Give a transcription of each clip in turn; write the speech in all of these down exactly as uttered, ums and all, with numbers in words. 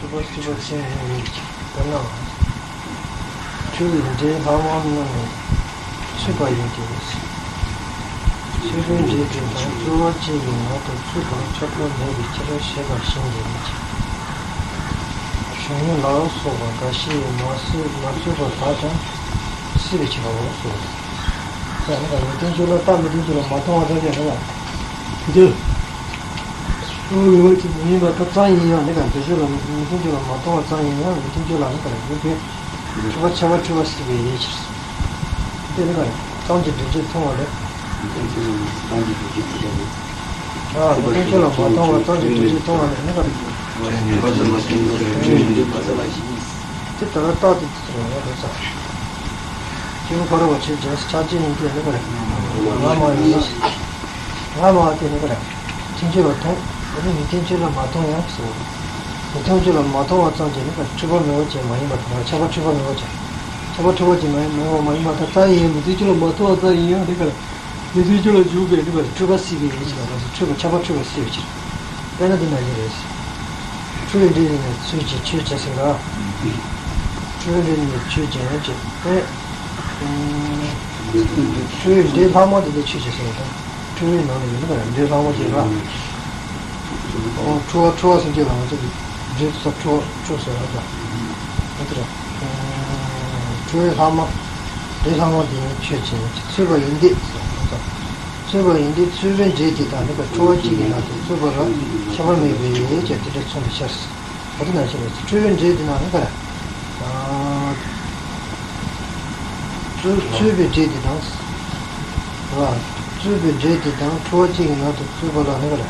ཆུ་བ་སྲིད་པ་ཅན་ཡིན་མིན་གྱི་དཔེར་ན། ཆུ་ཡི་འདྲེས་ལྷག་མ་རྣམས་ནི་ཚུད་པ་ཡིན་ཏེ། ཚུད་པའི་འདྲེས་དེ་དང་རྩོལ་བ་གཅིག་གི་ངང་དུ་ཚུད་པར་ཁྱབ་པ་མེད་པའི་ཕྱིར་ཞེས་པ་བཞིན་དུ། གཞུང་ལ་སོགས་པ་འགའ་ཞིག་མ་ཚུད་མ་ཚུད་པ་དག་ཀྱང་སྲིད་པའི་ཕྱིར་རོ་གསུངས། ད་ནི་ཀ་མི་མཐུན་ཕྱོགས་ལ་རྟག་མི་མཐུན་ཕྱོགས་ལ་མ་མཐོང་བ་ཙམ་ཡང་རེད་བ། དེ་དུས། ཨོ་མི་དབང་གཅིག་མ་ཡིན་པ་ད་ཙམ་ཡིན་ཡང་ནི་ཀ་མཐུན་ཕྱོགས་ལ་མི་མཐུན་ཕྱོགས་ལ་མ་མཐོང་བ་ཙམ་ཡིན་ཡང་མི་མཐུན་ཕྱོགས་ལ་ནི་ཀ་རེད་འགྱུར་གྱི། འཁྲུལ་པ་ཁྱབ་པ་འཁྲུལ་པ་སྲིད་པའི་ཡིད་ཕྱིར། དེ་ནི་ཀ་རེད་ཙམ་གྱི་སྒྲུབ་བྱེད་མཐོང་བ་རེད། ཙམ་གྱི་སྒྲུབ་བྱེད་མཐོང་བ་རེད། ཨ་མི་མཐུན་ཕྱོགས་ལ་མ་མཐོང་བ་ཙམ་གྱི་སྒྲུབ་བྱེད་མཐོང་བ་རེད་ནི་ཀ་རེད། དེ་ལྟར་རྟག་ཏུ། རེད་ས། སྐྱེས་བུ་ཕ་རོལ་པོ་ཆོས་ཅན། ཆགས་ཅན་ཡིན་ཏེ་ནི་ཀ་རེ། ང་མ་ཡིན། ང་མ་དེ་ནི་ཀ་རེ། མཐུན་ཕྱོགས་ལ་མཐོང་། དེ་ནི་མི་མཐུན་ཕྱོགས་ལ་མ་མཐོང་ཡང་ཟེར། མི་མཐུན་ཕྱོགས་ལ་མ་མཐོང་བ་ཙམ་གྱིས་ནི་ཀ་རེ་འཁྲུལ་པ་མེད་པ་ཅན་མ་ཡིན་པ་དང་ཁྱབ་པ་འཁྲུལ་པ་མེད་པ་ཅན། ཁྱབ་པ་འཁྲུལ་པ་ཅན་མ་ཡིན་མེད་པ་མ་ཡིན་པ་དང་ཙམ་ཡིན་ཡང་མི་མཐུན་ཕྱོགས་ལ་མ་མཐོང་བ་ཙམ་ཡིན་ཡང་ནི་ཀ་རེ། མི་མཐུན་ཕྱོགས་ལ་འཇུག་པའི་ནི་ཀ་རེ་འཁྲུལ་པ་སྲིད་པའི་ཡིད་ཕྱིར་ལ་འཁྲུལ་པ་ཁྱབ་པ་འཁྲུལ་པ་སྲིད་པའི་ཕྱིར། དཔེར་ན་འདི་ན་ཡིན་རེད། འཁྲུལ་པའི་འདྲེས་ནི་ཚུལ་གྱིས་ཆོས་ཅན་ཟེར་ལ། འཁྲུལ་པའི་འདྲེས་ནི་ཆོས་ཅན་ཅེས་ཏེ། འཁྲུལ་པའི་འདྲེས་ལྷག་མ་དེ་ནི་ཆོས་ཅན་ཟེར་བ་དང་། འཁྲུལ་པའི་ནང་ནས་ཡོད་ན་འདྲེས་ལྷག་མ་ཅེས་ལ། འཁྲུལ་བ་འཁྲུལ་བ་སེམས་བསྐྱེད་ལ་ང་ཚོ་གི་འདྲེས་ཚུལ་འཁྲུལ་བ་འཁྲུལ་ཟེར་བ་དང་། འཁྲུལ་པའི་ལྷག་མ། འདྲེས་ལྷག་མ་དེ་ནི་ཆོས་ཅན་ཚུད་པ་ཡིན་ཏེ། ཚུད་པ་ཡིན་ཏེ་ཚུད་པའི་འདྲེས་དེ་དག་ནི་འཁྲུལ་བ་གཅིག་གི་ངང་དུ་ཚུད་པ་ར་ཁྱད་པར་མེད་པའི་ཡིད་ཀྱང་དེ་འདྲ་མཚུངས་པའི་ཕྱིར། འོ་དེ་ནང་བཞིན་རེད། འཁྲུལ་པའི་འདྲེས་དེ་ནང་ནི་ག་རེ། ཚུད་པའི་འདྲེས་དེ་དང་། ར། ཚུད་པའི་འདྲེས་དེ་དང་འཁྲུལ་བ་གཅིག་གི་ངང་དུ་ཚུད་པ་ལ་ནི་ག་རེ།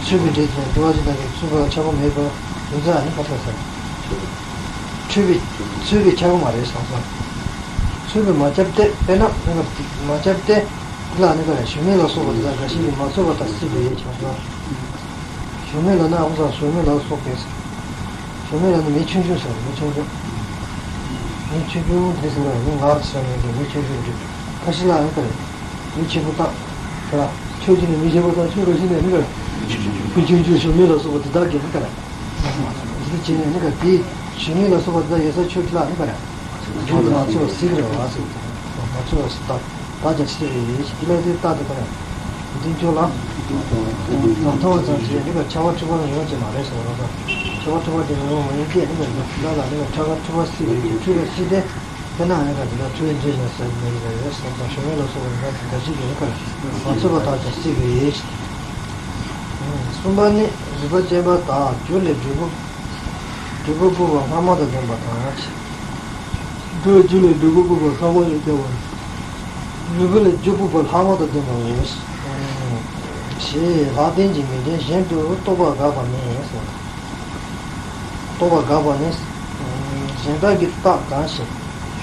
ཚུད་པའི་འདྲེས་དེ་དང་འཁྲུལ་བ་གཅིག་དང་གི་ཚུད་པ་ལ་ཁྱད་པར་མེད་པ་ཡིན་ཙང་ནི་ག་རེ་ཟེར། འཁྲུལ་པའི་ཚུད་པའི་ཁྱད་པར་མ་རེད་བསམ་སོང་། ཚུད་པའི་མ་ཁྱབ་སྟེ་དཔེར་ན་ནི་ག་རེ་མ་ཁྱབ་སྟེ། འདི་ལ་ནི་ག་རེ་ཞུགས་མེད་ལ་སོགས་པ་དེ་དག་འགའ་ཞིག་གིས་མ་ཚུད་པ་ལྟར་སྲིད་པའི་ཕྱིར་རོ། ཞུགས་མེད་ལ་ནི་ཨ་ཁུ་ས་ཞུགས་མེད་ལ་སོགས་པས། ཞུགས་མེད་ལ་ནི་མི་ཆུང་ཆུང་ཟེར་མི་ཆུང་ཆུང་། མི་ཆུང་ཆུང་དེ་ཟེར་བ་ཡིན་ངར་ཟེར་ནས་ཀྱི་མི་ཆུང་ཆུང་འདི་ཁ་ཤས་ལ་ནི་ག་རེ་མི་ཆེན་པོ་དང་། དེ་ལ་ཆོས་ཀྱི་ནི་མི་ཆེན་པོ་དང་ཆོས་ཀྱི་ནི་ནི་ག་རེ་མི་ཆུང་ཆུང་ཞུགས་མེད་ལ་སོགས་པ་དེ་དག་གིས་ནི་ག་རེ་འདི་བྱས་ནས་ནི་ག་རེ་དེ་ཞུགས་མེད་ལ་སོགས་པ་དེ་དག་ཡོད་ས་ཆོས་ཀྱི་ལ་ནི་ག་རེ། རྒྱུ་མ་ཚོགས་སྲིད་རེད་བ་ཟེར། མ་ཚོགས་སྲིད་དག་དག་ཀྱང་སྲིད་རེད། དེ་ལ་དེ་རྟགས་དེ་ག་རེ། མཐུན་ཕྱོགས་ལ། མ་མཐོང་བ་ཙམ་གྱིས་ནི་ཁྱབ་པ་འཁྲུལ་པ་མེད་པ་ཅན་མ་རེད་ཟེར་བ་ལ། ཁྱབ་པ་འཁྲུལ་པ་དེ་མེད་པ་མ་ཡིན་ཏེ་ནི་དེ་ལ་ནི་ཁྱབ་པ་འཁྲུལ་པ་སྲིད་པའི་འཁྲུལ་པ་སྲིད་དེ། དེ་ན་ནི་དེ་ལ་འཁྲུལ་པའི་འདྲེས་ནི་ཟེར་མི་རེད་ཟེར་བ་དང་ཞུགས་མེད་ལ་སོགས་པ་ཡིན་ན་དེ་འདྲ་ཞིག་ཡོད་ནི་ག་རེ། མ་ཚུད་པ་དག་ཀྱང་སྲིད་པའི། གསུམ་པ་ནི་རིགས་པ་ཅན་པ་དག་རྒྱུ་ལས་སྒྲུབ་པ། སྒྲུབ་པ་སྤུབས་པ་ལྷག་མ་དང་ལྡན་པ་དང་། འདི་རྒྱུ་ལས་སྒྲུབ་པ་སྤུབས་པ་ལྷག་མ་དང་ལྡན་པ། སྒྲུབ་པ་ལས་རྒྱུ་སྤུབས་པ་ལྷག་མ་དང་ལྡན་པའོ། ཞེས་ལྷག་ལྡན་གྱི་མིང་ཅན་གཞན་དུ་རྟོག་པ་དགག་པ་ནི་གསུངས། རྟོག་པ་དགག་པ་ནི། གཞན་དག་གི་རྟགས་གང་ཞིག་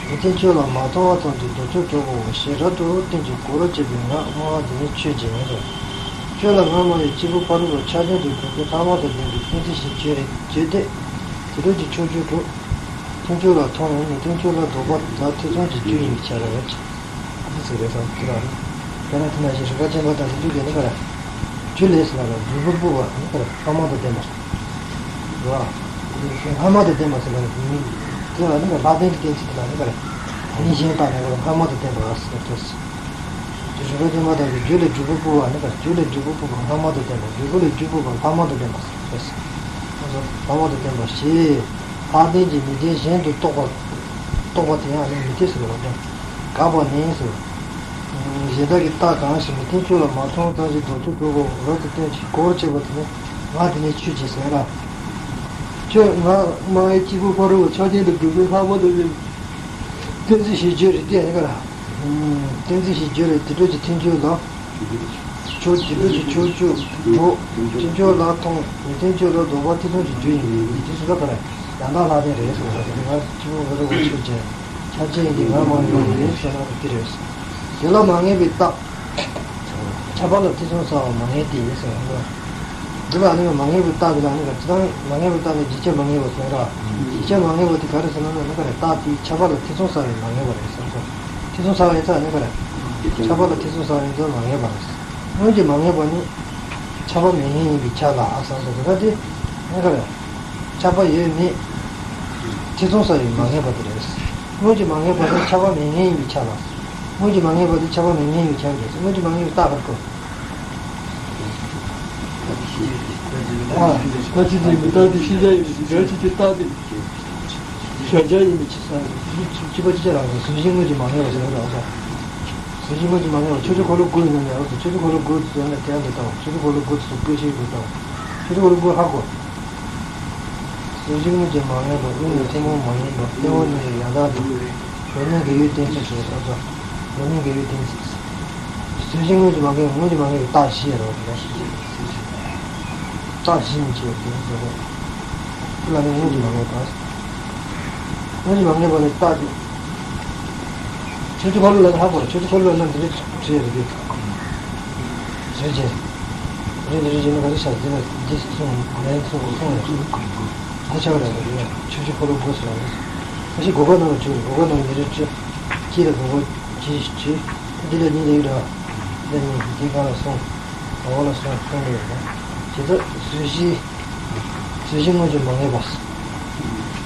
མི་མཐུན་ཕྱོགས་ལ་མ་མཐོང་བ་ཙམ་གྱིས་ལྡོག་ཕྱོགས་གྲུབ་པའོ་ཞེས་རབ་ཏུ་བསྟན་ཅིང་གོ་རབ་བྱེད་པའི་ངག་སྨྲ་བ་འདི་ནི་ཆོས་ཅན། ཆོས་ལ་ངག་སྨྲ་བའི་སྐྱེས་བུ་ཕ་རོལ་པོ་ཆགས་ཅན་དུ་གྲུབ་པའི་ལྷག་མ་དང་ལྡན་པའི་གཏན་ཚིགས་ཤིག་བརྗོད་རེ་བརྗོད་དེ། དེ་འཕྲོ་གྱི་ཕྱོགས་ཆོས་གྲུབ། མཐུན་ཕྱོགས་ལ་མཐོང་ཡང་མི་མཐུན་ཕྱོགས་ལ་ལྡོག་པ་དག་ཐེ་ཚོམ་གྱི་རྒྱུ་ཡིན་པའི་ཕྱིར་རོ། འདི་ཚིག་རེད་བསམ་གྱི་ར། དཔེར་ན་དེ་ནང་བཞིན་རིགས་པ་ཅན་པ་དང་རིགས་རྒྱུད་ཀྱི་ནི་ག་རེ། རྒྱུ་ལས་ཟེར་ན་རྒྱུ་སྤུབས་པ་ནི་ག་རེ་ལྷག་མ་དང་ལྡན་པ། རེད་བ། ལྷག་མ་དང་ལྡན་པ་ཟེར་ན་ནི་དེ་ལ་ནི་ལྷག་ལྡན་གྱི་གཏན་ཚིགས་དེ་ལ་ནི་ག་རེ། ནི་གཞན་དག་ནི་ག་རེ་ལྷག་མ་དང་ལྡན་པ་ཟེར་ཏེ། རིགས་པ་ཅན་པ་དག་གི་རྒྱུ་ལས་སྒྲུབ་པ་སྤུབས་པ་ནི་ག་རེ། རྒྱུ་ལས་སྒྲུབ་པ་སྤུབས་པ་ལྷག་མ་དང་ལྡན་པ། སྒྲུབ་པ་ལས་རྒྱུ་སྤུབས་པ་ལྷག་མ་དང་ལྡན་པ་ཟེར་ཏེ། ལྷག་མ་དང་ལྡན་པ་ཞེས་ལྷག་ལྡན་གྱི་མིང་ཅན་གཞན་དུ་རྟོག་པ། རྟོག་པ་དེ་ཡང་ནི་མི་འཐད་ཟེར་བ་དང་། དགག་པ་ནི་ཟེར། གཞན་དག་གི་རྟགས་གང་ཞིག་མི་མཐུན་ཕྱོགས་ལ་མ་མཐོང་ཙམ་ཞིག་ལྡོག་ཕྱོགས་གྲུབ་པའོ་རབ་ཏུ་བསྟན་ཅིང་གོ་བར་བྱེད་པ་དེ་ནི་ངག་དེ་ནི་ཆོས་ཅན་ཟེར་ལ། ཆོས་ངག་སྨྲ་བའི་སྐྱེས་བུ་ཕ་རོལ་པོ་ཆགས་ཅན་དུ་གྲུབ་པའི་ལྷག་མ་དང་ལྡན་པའི་གཏན་ཚིགས་ཤིག་བརྗོད་རེ་བལྟས་ནི་ག་རེ། གཏན་ཚིགས་ཤིག་བརྗོད་རེ་དེ་འཕྲོ་གྱི་མཐུན་ཕྱོགས་ལ། ཕྱོགས་དེ་འཕྲོ་གྱི་ཕྱོགས་ཆོས་གྲུབ། མཐུན་ཕྱོགས་ལ་མཐོང་མི་མཐུན་ཕྱོགས་ལ་ལྡོག་པ་ཐེ་ཚོམ་གྱི་རྒྱུ་ཡིན་པའི་དེ་སུ་ལ་ག་རེ། ཡང་དག་ལྷག་ལྡན་རེད་ཟེར་བ་དེ་ང་སྐྱེས་བུ་ཕ་རོལ་པོ་ཆོས་ཅན། ཁྱབ་བྱེད་ཡིན་གྱི་ང་མ་ཡིན་པ་རེད་ཟེར་ན་དེ་རེད། དེ་ལ་མ་ངེས་པའི་རྟགས། ཁྱབ་པ་ལ་ཐེ་ཚོམ་ཟ་བ་མ་ངེས་ཏེ་ཟེར་བ། འདི་ལ་ནི་མ་ངེས་པའི་རྟགས་འདི་ལ་ནི་ག་ཅི་དང་མ་ངེས་པའི་རྟགས་ནི་རྗེས་ཁྱབ་མ་ངེས་པ་ཟེར་ར། རྗེས་ཁྱབ་མ་ངེས་པ་དེ་ག་རེ་ཟེར་ན་ནི་ག་རེ་རྟགས་དེའི་ཁྱབ་པ་ལ་ཐེ་ཚོམ་ཟ་བའི་མ་ངེས་པ་རེད་ཟེར་སོ། ཐེ་ཚོམ་ཟ་བ་ཡིན་ཙང་ནི་ག་རེ། ཁྱབ་པ་ལ་ཐེ་ཚོམ་ཟ་བ་ཡིན་ཙང་མ་ངེས་པ་རེད། སྔོན་གྱི་མ་ངེས་པ་ནི། ཁྱབ་པ་མེད་མཁན་ཡིན་པའི་ཆ་ལ་ཨ་ཟེར་སོ་དེ་ག་དེ། ནི་ག་རེ། ཁྱབ་པ་ཡོད་མེད། ཐེ་ཚོམ་ཟ་ཡི་མ་ངེས་པ་དེ་རེད། དངོས་ཀྱི་མ་ངེས་པ་དེ་ཁྱབ་པ་མེད་ངེས་ཡིན་པས་ཁྱབ་པ། དངོས་ཀྱི་མ་ངེས་པ་དེ་ཁྱབ་པ་མེད་ངེས་ཡིན་པས་ཁྱབ་པ་རེད། དངོས་ཀྱི་མ་ངེས་པའི་རྟགས་ཁ་ཁོ། ཨ། ད་ཅི་ཟེར་མི་རྟག་དེ་ཤེས་བྱ་ཡིན་པས་སྒྲ་ཆོས་ཅན་རྟག་དེ། གཞལ་བྱ་ཡིན་པའི་ཕྱིར་ཟེར། གཅིག་པ་གཅིག་ཆ་རང་ཟེར། གཟུགས་གཞི་དངོས་ཀྱི་མ་ངེས་པ་ཟེར་བ་རང་ཟེར། གཟུགས་གཞི་དངོས་ཀྱི་མ་ངེས་པ་ཆོས་ཅན་འཁོར་ལོ་དགུ་ཡིན་ན་ཡང་ཟེར། ཆོས་ཅན་འཁོར་ལོ་དགུ་ཟེར་ན་དེ་ཡང་འདི་ལྟ་བ། ཆོས་ཅན་འཁོར་ལོ་དགུ་ཟེར་དགུ་ཤེས་འདི་ལྟ་བ། ཆོས་ཅན་འཁོར་ལོ་དགུ་ཧ་གོ། གཟུགས་གཞི་དངོས་ཀྱི་མ་ངེས་པ། དབུས་ན་ཐུན་མོང་མ་ཡིན་པ། སྟེང་འོག་གཉིས་ལ་ཡང་དག་དང་། བློ་གཉིས་འགལ་བའི་གཏན་ཚིགས་སོ་སོ་སོ། བློ་གཉིས་འགལ་བའི་གཏན་ཚིགས། གཟུགས་གཞི་དངོས་ཀྱི་མ་ངེས་པ། དངོས་ཀྱི་མ་ངེས་པའི་རྟགས་བཞི་རོ། རྟགས་བཞི་ནི་ཅི་ཡོད་དེ་ཟེར་རོ། དེ་ལ་ནི་དངོས་ཀྱི་མ་ངེས་པ། དངོས་ཀྱི་མ་ངེས་པ་ནི་རྟགས་དེ། ཆོས་ཅན་འཁོར་ལོ་ལ་ཧ་གོ། ཆོས་ཅན་འཁོར་ལོ་ལ་འདི་འདྲའི་བྲིས་ཡོད་རེད། བྲིས་རྗེས། རེད་འདི་རེད་ཅེས་ནི་ག་ཚོད་བྱ། འདི་ལ་འདི་གསུངས་ལན་གསུངས་གསུངས་ཡོད། དགུ་ཆ་བ་རེད་འདི་ལ། ཆོས་ཅན་འཁོར་ལོ་དགུ་ཟེར་བ་རེད། ད་ཅི་གོ་སྐབས་ནང་ལ་བྲིས་རེད། གོ་སྐབས་ནང་ལ་འདི་རེད་བྲིས། གཅིག་ལ་གོ་སྐབས་གཅིག་བྲིས། འདི་ལ་གཉིས་ལ་ཡོད་ར། འདི་གཉིས་འདི་གང་ལ་སོང་། འོག་ལ་སོང་སོང་ལ་ཡོད་ར། ཇི་ལྟར་གཟུགས་གཞི། གཟུགས་གཞི་དངོས་ཀྱི་མ་ངེས་པ།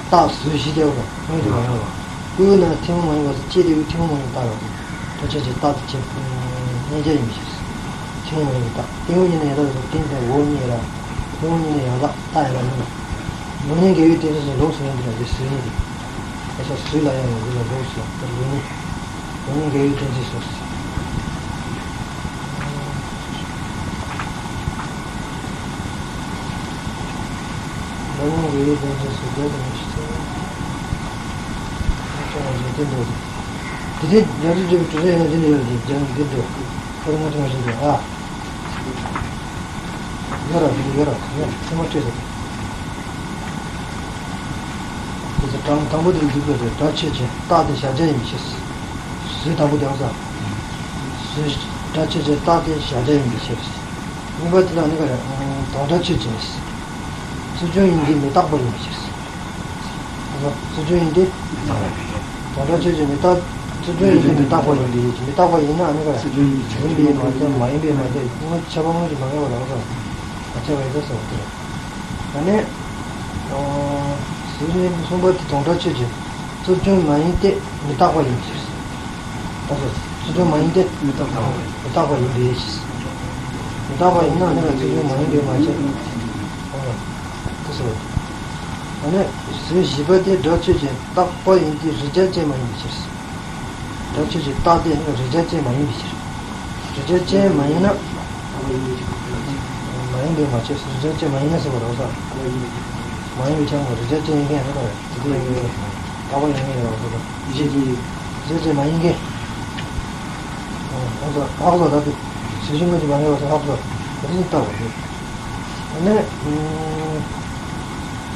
རྟགས་གཟུགས་གཞི་དེ་བ་དངོས་ཀྱི་མ་ངེས་པ། དབུས་ན་ཐུན་མོང་མ་ཡིན་པ་ཟེར། ཅི་སྟེ་དབུས་ཐུན་མོང་མ་ཡིན་པའི་རྟགས་ཡོད་དེ། ད་ཆོས་ཅན་རྟགས་དེ་ཆོས་མངོན་བྱ་ཡིན་པའི་ཕྱིར། ཐུན་མོང་མ་ཡིན་པའི་རྟགས། སྟེང་འོག་གཉིས་ལ་ཡང་དག་དང་། སྟེང་དང་འོག་གཉིས་ལ་ཡང་དག་རྟགས་ཡོད་ལ་མིན་ལ། བློ་གཉིས་འགལ་བའི་གཏན་ཚིགས་སོ་སོ། ལོགས་སུ་ཡིན་པ་ལ་འདི་གཟུགས་གཉིས་དེ། ད་ཆ་གཟུགས་ལ་ཡང་ཡང་འདི་ལ་ལོགས་སུ་ཡང་ད་བློ་གཉིས། བློ་གཉིས་འགལ་བའི་གཏན་ཚིགས་སོ་སོ། བློ་གཉིས་འགལ་བའི་གཏན་ཚིགས་སོ་སོ་དེ་མི་ཤེས་ཚེ། ཅང་མ་བྱུང་དེ་འདོད་དེ། དེ་དེ་རྒྱ་མཚོ་བརྗོད་པའི་གྲུབ་ཆ་ཡིན་ན་འདི་འདྲ་ཡོད་དེ། རྒྱ་མཚོ་འདི་འདོད་ཁོ་རང་ང་ཅང་མ་བྱུང་དེ། ཨ། ཡོད་ར་འདི་ཡོད་ར། ཡོད་ཚད་མ་སྤྲད་དེ། དེ་ཚོ་དང་དང་པོ་དེ་འདི་དགོས་རེད། སྒྲ་ཆོས་ཅན་རྟགས་དེ་གཞལ་བྱ་ཡིན་པའི་ཕྱིར། གཟུགས་དང་པོ་དེ་ཡང་ས། གཟུགས་སྒྲ་ཆོས་ཅན་རྟགས་དེ་གཞལ་བྱ་ཡིན་པའི་ཕྱིར། གཉིས་པ་དེ་ལ་ནི་ག་རེ། དོན་སྒྲ་ཆོས་ཅན། རྩོལ་བྱུང་ཡིན་ཏེ་མི་རྟག་པ་ཡིན་པའི་ཕྱིར། རྩོལ་བྱུང་ཡིན་ཏེ། དོན་སྒྲ་ཆོས་ཅན་མི་རྟག་རྩོལ་བྱུང་ཡིན་ཏེ་མི་རྟག་པ་ཡིན་པའི་ཕྱིར། མི་རྟག་པ་ཡིན་ན་ནི་ག་རེ། ཡིན་པས་མ་ཁྱབ། མ་ཡིན་པས་མ་ཁྱབ། དངོས་ཁྱབ་པ་དངོས་ཀྱི་མ་ངེས་པ་རང་ས། མ་ཁྱབ་པ་ཡིན་ས་ཟེར་བ་དེ་རེད། ད་ནི། གཟུགས་གཉིས་གསུམ་པ་དེ་དོན་སྒྲ་ཆོས་ཅན། རྩོལ་བྱུང་མ་ཡིན་ཏེ་མི་རྟག་པ་ཡིན་ཕྱིར། ད་ཟེར། རྩོལ་བྱུང་མ་ཡིན་ཏེ། མི་རྟག་པ། མི་རྟག་པ་ཡིན་པའི་ཕྱིར། མི་རྟག་པ་ཡིན་ན་ནི་རྩོལ་བྱུང་མ་ཡིན་པས་མ་ཁྱབ། ཨོ། དེ་ཟེར་བ། ད་ནི་གཟུགས་བཞི་པ་དེ་སྒྲ་ཆོས་ཅན་རྟག་པ་ཡིན་ཏེ་རིགས་ཅན་མ་ཡིན་པའི་ཕྱིར། སྒྲ་ཆོས་ཅན་རྟགས་དེ་ནི་རིགས་ཅན་མ་ཡིན་པའི་ཕྱིར། རིགས་ཅན་མ་ཡིན་ན། མ་ཡིན་པས་མ་ཁྱབ། རིགས་ཅན་མ་ཡིན་ན་ཟེར་བ་རང་ས། མ་ཡིན་པའི་ཕྱིར་ནི་རིགས་ཅན་ཡིན་མཁན་ཡང་ན་ག་རེ། དེ་དེ་ཡིན་མཁན་རེད། རྟག་པ་ཡིན་མཁན་རེད་བ་ཟེར་བ། རིགས་ཅན་མ་ཡིན་མཁན། ཧ་གོ་སོང་། ད་དེ་གཟུགས་གཞི་དངོས་ཀྱི་མ་ངེས་པ་ཟེར་ཧ་གོ་སོང་། དེ་ནི་རྟག་པ་རེད། དེ་ནས།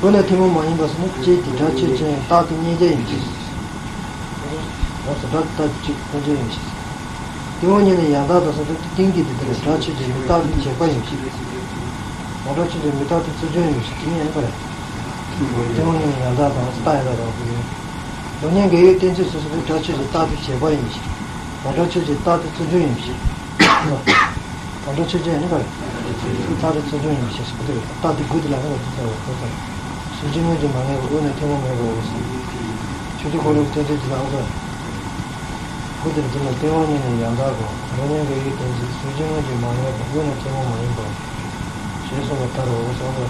དབུས་ན་ཐུན་མོང་མ་ཡིན་པ་ཟེར་ན་ཅི་སྟེ་སྒྲ་ཆོས་ཅན་རྟགས་དེ་མངོན་བྱ་ཡིན་གྱི། རང་ས་སྒྲ་རྟགས་གཅིག་མངོན་བྱ་ཡིན་གྱི། སྟེང་འོག་གཉིས་ལ་ཡང་དག་དང་ཟེར་ཏེ་སྟེང་གི་དེ་དེ་ལ་སྒྲ་ཆོས་ཅན་མི་རྟག་དེ་བྱས་པ་ཡིན་གྱི། དོན་སྒྲ་ཆོས་ཅན་མི་རྟག་དེ་རྩོལ་བྱུང་ཡིན་གྱི། དེ་ནི་ཡང་ན་ག་རེ། སྟེང་འོག་གཉིས་ལ་ཡང་དག་དང་རྟགས་ཡང་དག་དང་ཟེར་ཏེ། བློ་གཉིས་འགལ་བའི་གཏན་ཚིགས་སོ་སོ་དེ་སྒྲ་ཆོས་ཅན་རྟགས་དེ་བྱས་པ་ཡིན་གྱི། དོན་སྒྲ་ཆོས་ཅན་རྟགས་དེ་རྩོལ་བྱུང་ཡིན་གྱི། དོན་སྒྲ་ཆོས་ཅན་ནི་ག་རེ། རྟགས་དེ་རྩོལ་བྱུང་ཡིན་པའི་ཕྱིར་ཟེར་བ་དེ་རེད། རྟགས་དེ་དགུ་དེ་ལ་ནི་ག་རེ་ཟེར་བ་དེ་ལྟར། གཟུགས་གཞི་དངོས་ཀྱི་མ་ངེས་པ། དབུས་ན་ཐུན་མོང་མ་ཡིན་པ། འོ་ཟེར། ཆོས་ཅན་འཁོར་ལོའི་གཏན་ཚིགས་དེ་ལ་འོ་ཟེར། དགུ་དེར་འཛིན་ལ་སྟེང་འོག་གཉིས་ནས་ཡང་དག་གོ། བློ་གཉིས་འགལ་བའི་གཏན་ཚིགས། གཟུགས་གཞི་དངོས་ཀྱི་མ་ངེས་པ། དབུས་ན་ཐུན་མོང་མ་ཡིན་པ། ཞེས་གསུངས་པ་ལྟར་རོ། འོ་ཟེར། དེ་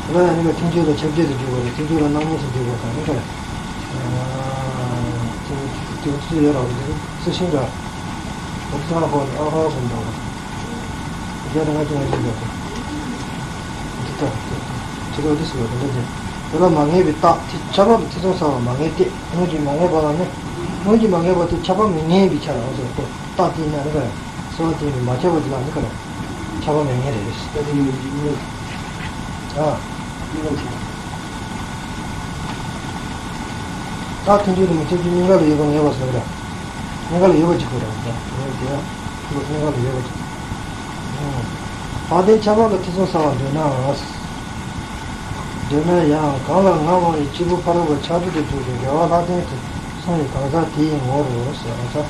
ལ་ཡང་ནི་ག་རེ། ཐུན་མོང་ལ་ཁྱབ་བྱེད་དུ་འཇུག་པ་རེད། ཐུན་མོང་ལ་རྣམ་སྨིན་དུ་འཇུག་པ་དང་ནི་ག་རེ། དེ་དེ་ཚོ་ཡོད་རེད་བ། དེ་རྩི་ཤིང་ར། འོ་ཙི་ཧ་ཧོ་ཨ་ཧོ་གསུམ་དང་། རྒྱ་དང་ང་ཅི་ང་ཅི་འདྲ་དང་། འདི་ལྟ་སྟེ། དེ་ལ་འདི་སུ་ལ་དེ་འདྲ་དེ། དེ་ལ་མ་ངེས་པའི་རྟགས་དེ་ཁྱབ་པ་ལ་ཐེ་ཚོམ་ཟ་བ་མ་ངེས་ཏེ། དངོས་ཀྱི་མ་ངེས་པ་ལ་ནི། དངོས་ཀྱི་མ་ངེས་པ་དེ་ཁྱབ་པ་མི་ངེས་པའི་ཆ་ལ་འོ་ཟེར་ཏེ། རྟགས་དེ་ཡིན་ན་ནི་ག་རེ། སོ་དེ་མ་ཁྱབ་པ་དེ་ལ་ནི་ག་རེ། ཁྱབ་པ་མི་ངེས་རེད། ད་དེ་ཡིན་ཡིན། ཨ། རྟགས་ཐུན་མོང་དང་མི་ཐུན་མོང་གཉིས་ཀ་ལ་ཡོད་པ་ངེས་པ་ཟེར་བ་རེད། གཉིས་ཀ་ལ་ཡོད་པ་གཅིག་པ་རེད། དེ་ཡང་དེ་ཡང་གཉིས་ཀ་ལ་ཡོད་པ་གཅིག། ལྷག་ལྡན་ཁྱབ་པ་ལ་ཐེ་ཚོམ་ཟ་བར་འདོད་ན། འདོད་ན་ཡང་གང་ལ་ང་དབང་བའི་སྐྱེས་བུ་ཕ་རོལ་པོ་ཆགས་བྲལ་དུ་གྱུར་ཏེ་འགལ་བ་ལྷག་ལྡན་དུ་སོང་བའི་གང་ཟག་དེའི་ངོར་རོ་ཟེར། གང་ཟག་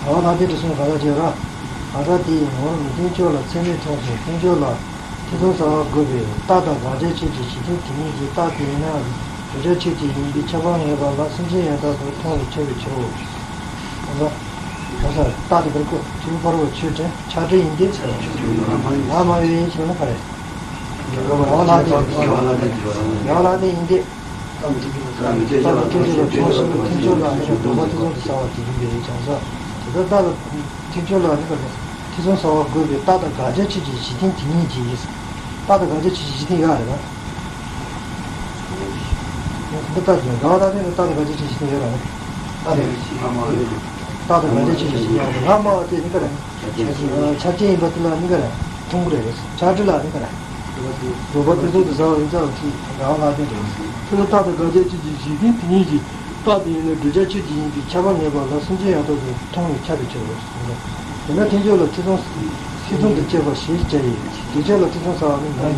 འགལ་བ་ལྷག་ལྡན་དུ་སོང་བའི་གང་ཟག་ཅེས་ར། གང་ཟག་དེའི་ངོར་སྟེང་ཕྱོགས་ལ་ཚད་མས་མཐོང་ཞིང་སྟེང་ཕྱོགས་ལ་ ཐེ་ཚོམ་ཟ་བ་དགོས་པས་རྟགས་དང་དགག་བྱའི་ཆོས་ཀྱི་གཞི་མཐུན་དེ་ཉིད་ཀྱི་རྟགས་དེ་ཡིན་ན་བསྒྲུབ་བྱའི་ཆོས་དེ་ཡིན་པས་ཁྱབ་པ་ངེས་པ་ལ་སེམས་ཅན་ཡང་དག་ཏུ་མཐོང་བས་ཁྱབ་པའི་ཕྱིར་རོ། ཨ་ལ། ག་ས་རྟགས་དེ་བར་སྐུ་ཆོས་བར་བ་ཆོས་ཅན་ཆགས་བྲལ་ཡིན་ཏེ། ལ་མ་ཡོད་ཡིན་ཕྱིར་ན་ག་རེ། རྒྱལ་བ་ལྷ་དེ། རྒྱལ་བ་ལྷ་དེ་ཡིན་ཏེ། རྟགས་དང་ཐེ་ཚོམ་ལ་ཐེ་ཚོམ་དུ་ཟ་བ་དེ་ཡིན་པས་ཀྱང་ས། དེ་ལྟར་རྟགས་དང་ཐེ་ཚོམ་ཟ་བ་དགོས་པའི་རྟགས་དང་དགག་བྱའི་ཆོས་ཀྱི་གཞི་མཐུན་དེ་ཉིད་ཀྱིས། རྟགས་དང་དགག་བྱའི་ཆོས་ཀྱི་གཞི་མཐུན་ཡོད་རེད་པ། འདི་ལྟར་ཀྱང་དགག་པ་རྟགས་མཐུན་དང་རྟགས་དང་དགག་བྱའི་ཆོས་ཀྱི་གཞི་མཐུན་ཡོད་རེད་པ། རྟགས་དང་དགག་བྱའི་ཆོས་ཀྱི་གཞི་མཐུན་ཡོད་རེད། ང་སྨྲ་བ་དེ་ནི་ག་རེ། ཆ་རྐྱེན་ཡིན་པ་དེ་ལ་ནི་ག་རེ། མཐོང་གི་རེད། ཆགས་བྲལ་ལ་ནི་ག་རེ། བཟོད་པ་ཐེ་ཚོམ་དུ་ཟ་བ་ཡིན་ཙང་ཅི་དགག་པ་རྟགས་མཐུན་རེད། དེ་ལ་རྟགས་དང་དགག་བྱའི་ཆོས་ཀྱི་གཞི་མཐུན་དེ་ཉིད་ཀྱིས། རྟགས་དེ་ཡིན་ན་བསྒྲུབ་བྱའི་ཆོས་དེ་ཡིན་པས་ཁྱབ་པ་ངེས་པ་ལ་སེམས་ཅན་ཡང་དག་ཏུ་མཐོང་བས་ཁྱབ་པའི་ཕྱིར་རོ། དེས་ན་ཐེ་ཚོམ་ལ་ཐེ་ཚོམ། ཐེ་ཚོམ་དང་བཅས་པ་ཞེས་བྱ་ཡི། བསྒྲུབ་བྱ་ལ་ཐེ་ཚོམ་ཟ་བ་ནི་མེད་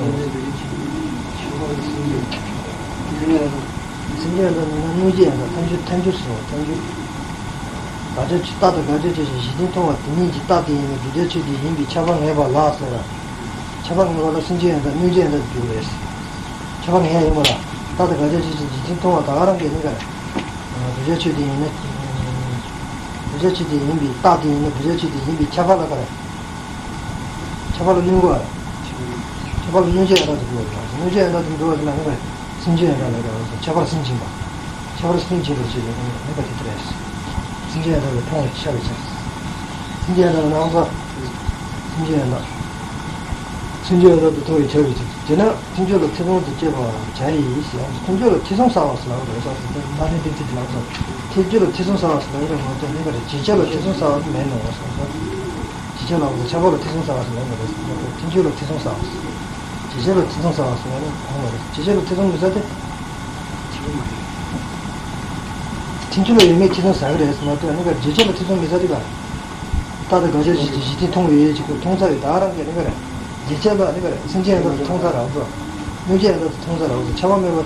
ནོ། སེམས་ཅན་ཡང་དག་ནི་ན་སྣོད་བཅུད་ཡང་དག་ཐལ་འགྱུར་ཐལ་འགྱུར་ཟེར་བ་ཐལ་འགྱུར། དགག་བྱ་རྟགས་དང་དགག་བྱའི་ཆོས་ཀྱི་གཞི་མཐུན་མཐོང་བ་དེ་ཉིད་ཀྱི་རྟགས་དེ་ཡིན་ན་བསྒྲུབ་བྱའི་ཆོས་དེ་ཡིན་པས་ཁྱབ་པ་ངེས་པ་ལ་ཟེར། ཁྱབ་པ་ངེས་པ་ལ་སེམས་ཅན་ཡང་དག་སྣོད་བཅུད་ཡང་དག་འགྱུར་རེད། ཁྱབ་པ་ངེས་ཡ་ཡིན་པ་ལ། རྟགས་དང་དགག་བྱའི་ཆོས་ཀྱི་གཞི་མཐུན་མཐོང་བ་ད་ག་རང་གིས་ནི་ག་རེ། བསྒྲུབ་བྱའི་ཆོས་དེ་ཡིན་ན། བསྒྲུབ་བྱའི་ཆོས་དེ་ཡིན་པའི་རྟགས་དེ་ཡིན་ན་བསྒྲུབ་བྱའི་ཆོས་དེ་ཡིན་པའི་ཁྱབ་པ་ལ་ག་རེ། ཁྱབ་པ་ལ་སྣོན་དགོས་པ་རེད། ཁྱབ་པ་ལ་སྣོད་བཅུད་ཡང་དག་ཏུ་འགྲོ་བ་རེད། སྣོད་བཅུད་ཡང་དག་ཏུ་འགྲོ་བ་དེ་ལ་ནི་ག་རེ། སེམས་ཅན་ཡང་དག་ལ་ག་རེ། ཁྱབ་པ་ལ་སེམས་ཅན་པ། ཁྱབ་པ་ལ་སེམས་ཅན་པ་ཞེས་པའི་ནི་ག་དེ་ལྟར་རེད། སེམས་ཅན་ཡང་དག་ལ་མཐོང་བས་ཁྱབ་པའི་ཕྱིར། སེམས་ཅན་ཡང་དག་ལ་ནང་ས། སེམས་ཅན་ཡང་དག་སེམས་ཅན་ཡང་དག་ཏུ་མཐོང་བས་ཁྱབ་པའི་ཕྱིར། དེས་ན། ཐེ་ཚོམ་ལ་ཐེ་ཚོམ་དང་བཅས་པ་བྱ་ཡི་ཞེས། ཐེ་ཚོམ་ལ་ཐེ་ཚོམ་ཟ་བ་ཟེར་ལབ་རེད་ཟེར་ཏེ་མ་ནི་ཏིག་ཏིག་ལབ་སོང་། ཐེ་ཚོམ་ལ་ཐེ་ཚོམ་ཟ་བ་ཟེར་ལབ་རེད་མ་གཏོགས་ནི་ག་རེ་བྱེད་བྱ་ལ་ཐེ་ཚོམ་ཟ་བ་མེད་ནོ་ཟེར་སོང་། བྱེད་བྱ་ལ་ཁྱབ་པ་ལ་ཐེ་ཚོམ་ཟ་བ་ཟེར་ལབ་རེད་ཟེར་ཏེ་ཐེ་ཚོམ་ལ་ཐེ་ཚོམ་ཟ་བ་ཟེར། བྱེད་བྱ་ལ་ཐེ་ཚོམ་ཟ་བ་ཟེར་ལབ་རེད་གོང་ལ་རེད། བྱེད་བྱ་ལ་ཐེ་ཚོམ་མི་ཟ་སྟེ། ཐེ་ཚོམ་ལ་ཡོད་མེད་ཐེ་ཚོམ་ཟ་གི་རེད་ཟེར་མ་གཏོགས་ནི་ག་རེ་བྱེད་བྱ་ལ་ཐེ་ཚོམ་མི་ཟ་སྟེ་ག་རེ། རྟགས་དང་དགག་བྱའི་གཞི་གཞི་མཐུན་མཐོང་བའི་ཡུལ་གཅིག་པུ་མཐོང་ཚར་བའི་ད་ག་རང་གིས་ནི་ག་རེ། རྗེས་ཁྱབ་ལ་ནི་ག་རེ་སེམས་ཅན་ཡང་དག་ཏུ་མཐོང་ཚར་རག་སོ། སྣོད་བཅུད་ཡང་དག་ཏུ་མཐོང་ཚར་རག་སོ། ཁྱབ་པ་མེད་པ།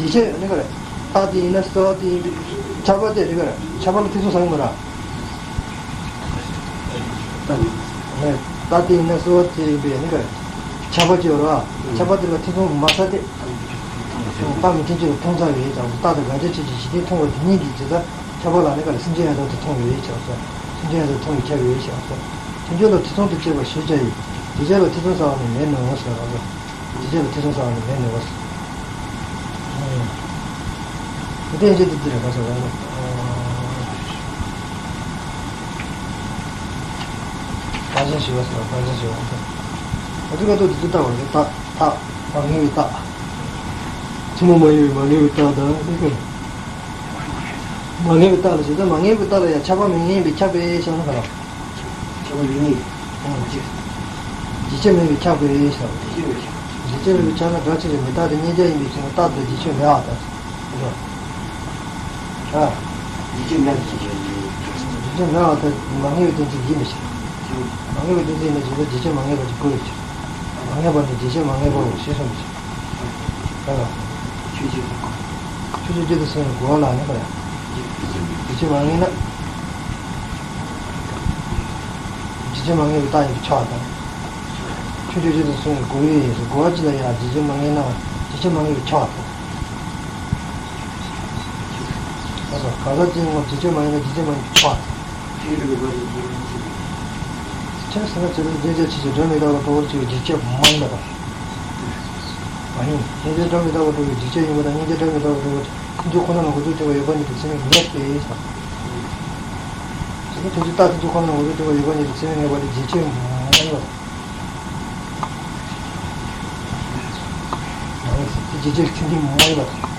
རྗེས་ཁྱབ་ནི་ག་རེ། རྟགས་དེ་ཡིན་ན་གསལ་བ་དེ་ཡིན་པས་ཁྱབ་པ་དེ་ནི་ག་རེ་ཁྱབ་པ་ལ་ཐེ་ཚོམ་ཟ་གི་མ་རེད། རྟགས་དེ་ཡིན་ན་གསལ་བ་དེ་ཡིན་པས་ནི་ག་རེ་ཁྱབ་པ་ཅིག་ཡོད་རེད་བ། ཁྱབ་པ་དེ་ལ་ཐེ་ཚོམ་མ་ཟ་སྟེ། རྟགས་མི་མཐུན་ཕྱོགས་ལ་མཐོང་ཚར་བའི་ཡུལ་གཅིག་པུ་རྟགས་དང་དགག་བྱའི་ཆོས་ཀྱི་གཞི་མཐུན་མཐོང་བ་དེ་ཉིད་ཀྱིས་ཇི་ལྟར། ཁྱབ་པ་ལ་ནི་ག་རེ་སེམས་ཅན་ཡང་དག་ཏུ་མཐོང་བའི་ཕྱིར་སོ། སེམས་ཅན་ཡང་དག་ཏུ་མཐོང་བའི་ཁྱབ་པའི་ཕྱིར་སོ། ཐེ་ཚོམ་ལ་ཐེ་ཚོམ་དང་བཅས་པ་ཞེས་བྱ་ཡི། རྗེས་ཁྱབ་ལ་ཐེ་ཚོམ་ཟ་བ་ནི་མེད་ནོ་ཟེར་བ་ལ། རྗེས་ཁྱབ་ལ་ཐེ་ཚོམ་ཟ་བ་ནི་མེད་ནོ་ཟེར། ཨ། དེ་ཡན་ཆད་དེ་འདི་རེད་ག་ཟེར་བ་ལ། རྟགས་ཅན་ཞི་བ་ཟེར་བ་རྟགས་ཅན་ཞི་བ་ཟེར། འོ་དེ་ག་ཏོ་དེ་ཚོ་ལྟ་བ་རེད་རྟགས་རྟགས་མ་ངེས་པའི་རྟགས། ཐུན་མོང་མ་ཡིན་པའི་མ་ངེས་པའི་རྟགས་དང་ནི་ག་རེ། མ་ངེས་པའི་རྟགས་ལ་བྱེད་ཙང་མ་ངེས་པའི་རྟགས་ལ་ཡང་ཁྱབ་པ་མི་ངེས་པའི་ཁྱབ་པའི་ཕྱིར་ན་ག་རེ། ཁྱབ་པ་མི་ངེས། རྗེས་ཁྱབ་མེད་པའི་ཁྱབ་པའི་ཕྱིར། རྗེས་ཁྱབ་མེད་པའི་ཁྱབ་ན་སྒྲ་ཆེ་ཞིང་མི་རྟག་སྟེ་མཉན་བྱ་ཡིན་པའི་ཕྱིར་ན་རྟགས་དང་རྗེས་ཁྱབ་མེད་པར་ཐལ། རེད་བ། རྗེས་ཁྱབ་མེད་པའི་ཕྱིར། རྗེས་ཁྱབ་མེད་པར་ཐལ་མ་ངེས་པའི་གཏན་ཚིགས་ཡིན་པའི་ཕྱིར། མ་ངེས་པའི་གཏན་ཚིགས་ཡིན་པའི་ཕྱིར་རྗེས་ཁྱབ་མ་ངེས་པ་ཅིག་དགོས་པའི་ཕྱིར། མ་ངེས་པ་ནི་རྗེས་ཁྱབ་མ་ངེས་པའོ་ཞེས་གསུངས་པའི་ཕྱིར། ད་ལ། ཆོས་ཅན། ཆོས་ཅན་སྤྱི་དང་སེམས་ཀྱི་རྒོལ་བ་ལ་ནི་ག་རེ། རྗེས་ཁྱབ་མ་ངེས་ན། རྗེས་ཁྱབ་མ་ངེས་པའི་རྟགས་ཡིན་པས་ཁྱབ་པ་དང་། ཆོས་ཅན་སྤྱི་དང་སེམས་ཀྱི་རྒོལ་བའི་རྒོལ་བ་གཅིག་ལ་ཡང་རྗེས་ཁྱབ་མ་ངེས་ན་རྗེས་ཁྱབ་མ་ངེས་པས་ཁྱབ་པ་དང་། ད་ལྟ་གང་ཟག་ཅན་ངོ་རྗེས་ཁྱབ་མ་ངེས་ན་རྗེས་ཁྱབ་མ་ངེས་པས་ཁྱབ་པ་དང་། ཆོས་ཟེར་ན་ཆོས་ལ་མཉན་བྱ་ཆོས་ཅན་སྒྲ་མི་རྟག་པ་འགྲོ་བར་བྱེད་པའི་རྗེས་ཁྱབ་མ་ངེས་པ་དང་། མ་ཡིན། མཉན་བྱ་སྒྲ་མི་རྟག་པ་འགྲོ་བའི་རྗེས་ཁྱབ་ཡིན་པ་དང་མཉན་བྱ་སྒྲ་མི་རྟག་པ་འགྲོ་བའི་ཐལ་འགྱུར་ཁོ་ན་ལ་འགོད་ཚུལ་མཐུན་པ་ཡོད་པ་ཉིད་དུ་ཚད་མས་ངེས་པས་སོ། དེ་ནི་ཐལ་འགྱུར་རྟགས་ཐལ་འགྱུར་ཁོ་ན་ལ་འགོད་ཚུལ་མཐུན་པ་ཡོད་པ་ཉིད་དུ་ཚད་མས་ངེས་པ་དེ་རྗེས་ཁྱབ་མ་ཡིན་པ་དང་། མ་ཡིན། དེ་རྗེས་ཁྱབ་ཚད་མས་མ་ཡིན་པ་དང་།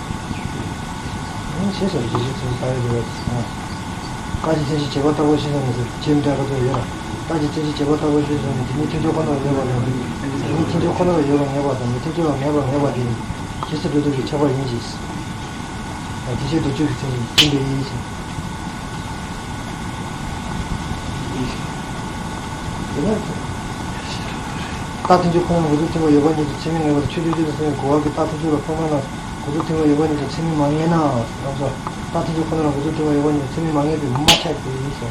ཡང་ཞེས་སོགས་རྗེས་ཁྱབ་ཚད་མས་ད་རེས་འགྲོ་བ་དང་། རྟགས་ཀྱི་མཚན་གཞི་བྱས་པ་ལྟ་བུ་ཞེས་སོགས་ནས་ཟེར་བྱས་མི་འདྲ་ག་ཚོད་ཡོད་ལ། རྟགས་ཀྱི་མཚན་གཞི་བྱས་པ་ལྟ་བུ་ཞེས་སོགས་ནས་དེ་ཉིད་ཐལ་འགྱུར་ཁོ་ན་ལ་ཡོད་པ་དང་། དེ་ཉིད་ཐལ་འགྱུར་ཁོ་ན་ལ་ཡོད་པར་ངེས་པ་དང་མི་ཐལ་འགྱུར་བ་མེད་པར་ངེས་པ་དེ་ནི་རྗེས་སུ་འགྲོ་ལྡོག་གི་ཁྱད་པར་ཡིན་ཞེས། དེ་ཕྱིར་ལྡོག་ཆོས་ཀྱི་མཚན་ཉིད་ཡིན་པས་ཡིན་ཞིང་། དེ་ནས། རྟགས་ཐལ་འགྱུར་ཁོ་ན་ལ་འགོད་ཚུལ་མཐུན་པ་ཡོད་པ་ཉིད་དུ་ཚད་མས་ངེས་པ་དང་ཆོས་ཅན་སྤྱི་དང་སེམས་ཀྱི་རྒོལ་བ་གི་རྟགས་ཐལ་འགྱུར་ལ་ཁོ་ན་ལ་འགོད་ཚུལ་མཐུན་པ་ཡོད་པ་ཉིད་དུ་ཚད་མས་མ་ངེས་ན། ལགས་སོ། རྟགས་ཐལ་འགྱུར་ཁོ་ན་ལ་འགོད་ཚུལ་མཐུན་པ་ཡོད་པ་ཉིད་དུ་ཚད་མས་མ་ངེས་པས་མ་ཁྱབ་པས་སོ།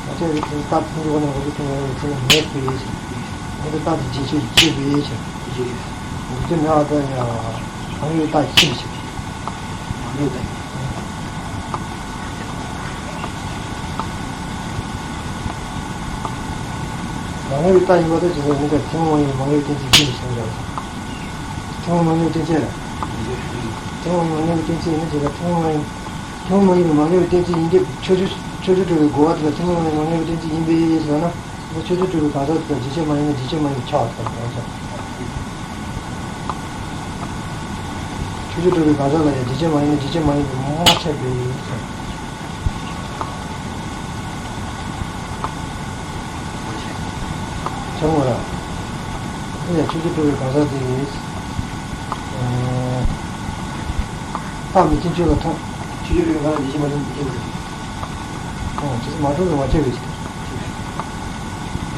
མ་ཁྱབ་པའི་ཚེ་རྟགས་ཐལ་འགྱུར་ཁོ་ན་ལ་འགོད་ཚུལ་མཐུན་པ་ཡོད་པ་ཉིད་དུ་ཚད་མས་ངེས་པས་སོ། ཨ་ནི་རྟགས་དེ་རྗེས་ཆོས་ཀྱི་སྐྱེས་བུ་ཡིན་ཕྱིར། རྗེས་ཆོས་མེད་པར་ཐལ་ཡང་། མ་ངེས་པའི་རྟགས་ཡིན་ཕྱིར། མ་ངེས་པའི་རྟགས་ཡིན། མ་ངེས་པའི་རྟགས་ཡིན་པ་དེ་ཇི་ལྟར་ཡིན་པའི་ཐུན་མོང་མ་ཡིན་པའི་མ་ངེས་པའི་གཏན་ཚིགས་ཡིན་ཞེས་འདྲ་བ། ཐུན་མོང་མ་ངེས་པའི་གཏན་ཚིགས་ལ། ཐུན་མོང་མ་ངེས་པའི་གཏན་ཚིགས་ཡིན་ན་ཇི་ལྟར་ཐུན་མོང་མ་ཡིན། ཐུན་མོང་མ་ཡིན་པའི་མ་ངེས་པའི་གཏན་ཚིགས་ཡིན་གྱི་ཕྱོགས་ཆོས་ཕྱོགས་ཆོས་གྲུབ་པའི་རྒོལ་བ་དེ་ལ་ཐུན་མོང་མ་ཡིན་པའི་མ་ངེས་པའི་གཏན་ཚིགས་ཡིན་པས་ཟེར་ན། ཕྱོགས་ཆོས་གྲུབ་པའི་གང་ཟག་དེ་ལ་རྗེས་ཆོས་མ་ཡིན་ན་རྗེས་ཆོས་མ་ཡིན་པས་ཁྱབ་པར་ཐལ། ཕྱོགས་ཆོས་གྲུབ་པའི་གང་ཟག་ལ་ཡང་རྗེས་ཆོས་མ་ཡིན་ན་རྗེས་ཆོས་མ་ཡིན་པས་མ་ཁྱབ་པས་ཟེར། ཆགས་མོ་ར། ཨེ་ཡ་ཕྱོགས་ཆོས་གྲུབ་པའི་གང་ཟག་དེ་ཡིན། ཨ། རྟགས་མི་མཐུན་ཕྱོགས་ལ་ཐལ། ཕྱོགས་ཆོས་གྲུབ་པའི་གང་ཟག་རྗེས་ཆོས་མ་ཡིན་པས་ཁྱབ་པར་ཐལ། ཨོ། ཇི་སྲིད་མ་གྲུབ་པས་མ་ཁྱབ་པའི་ཕྱིར།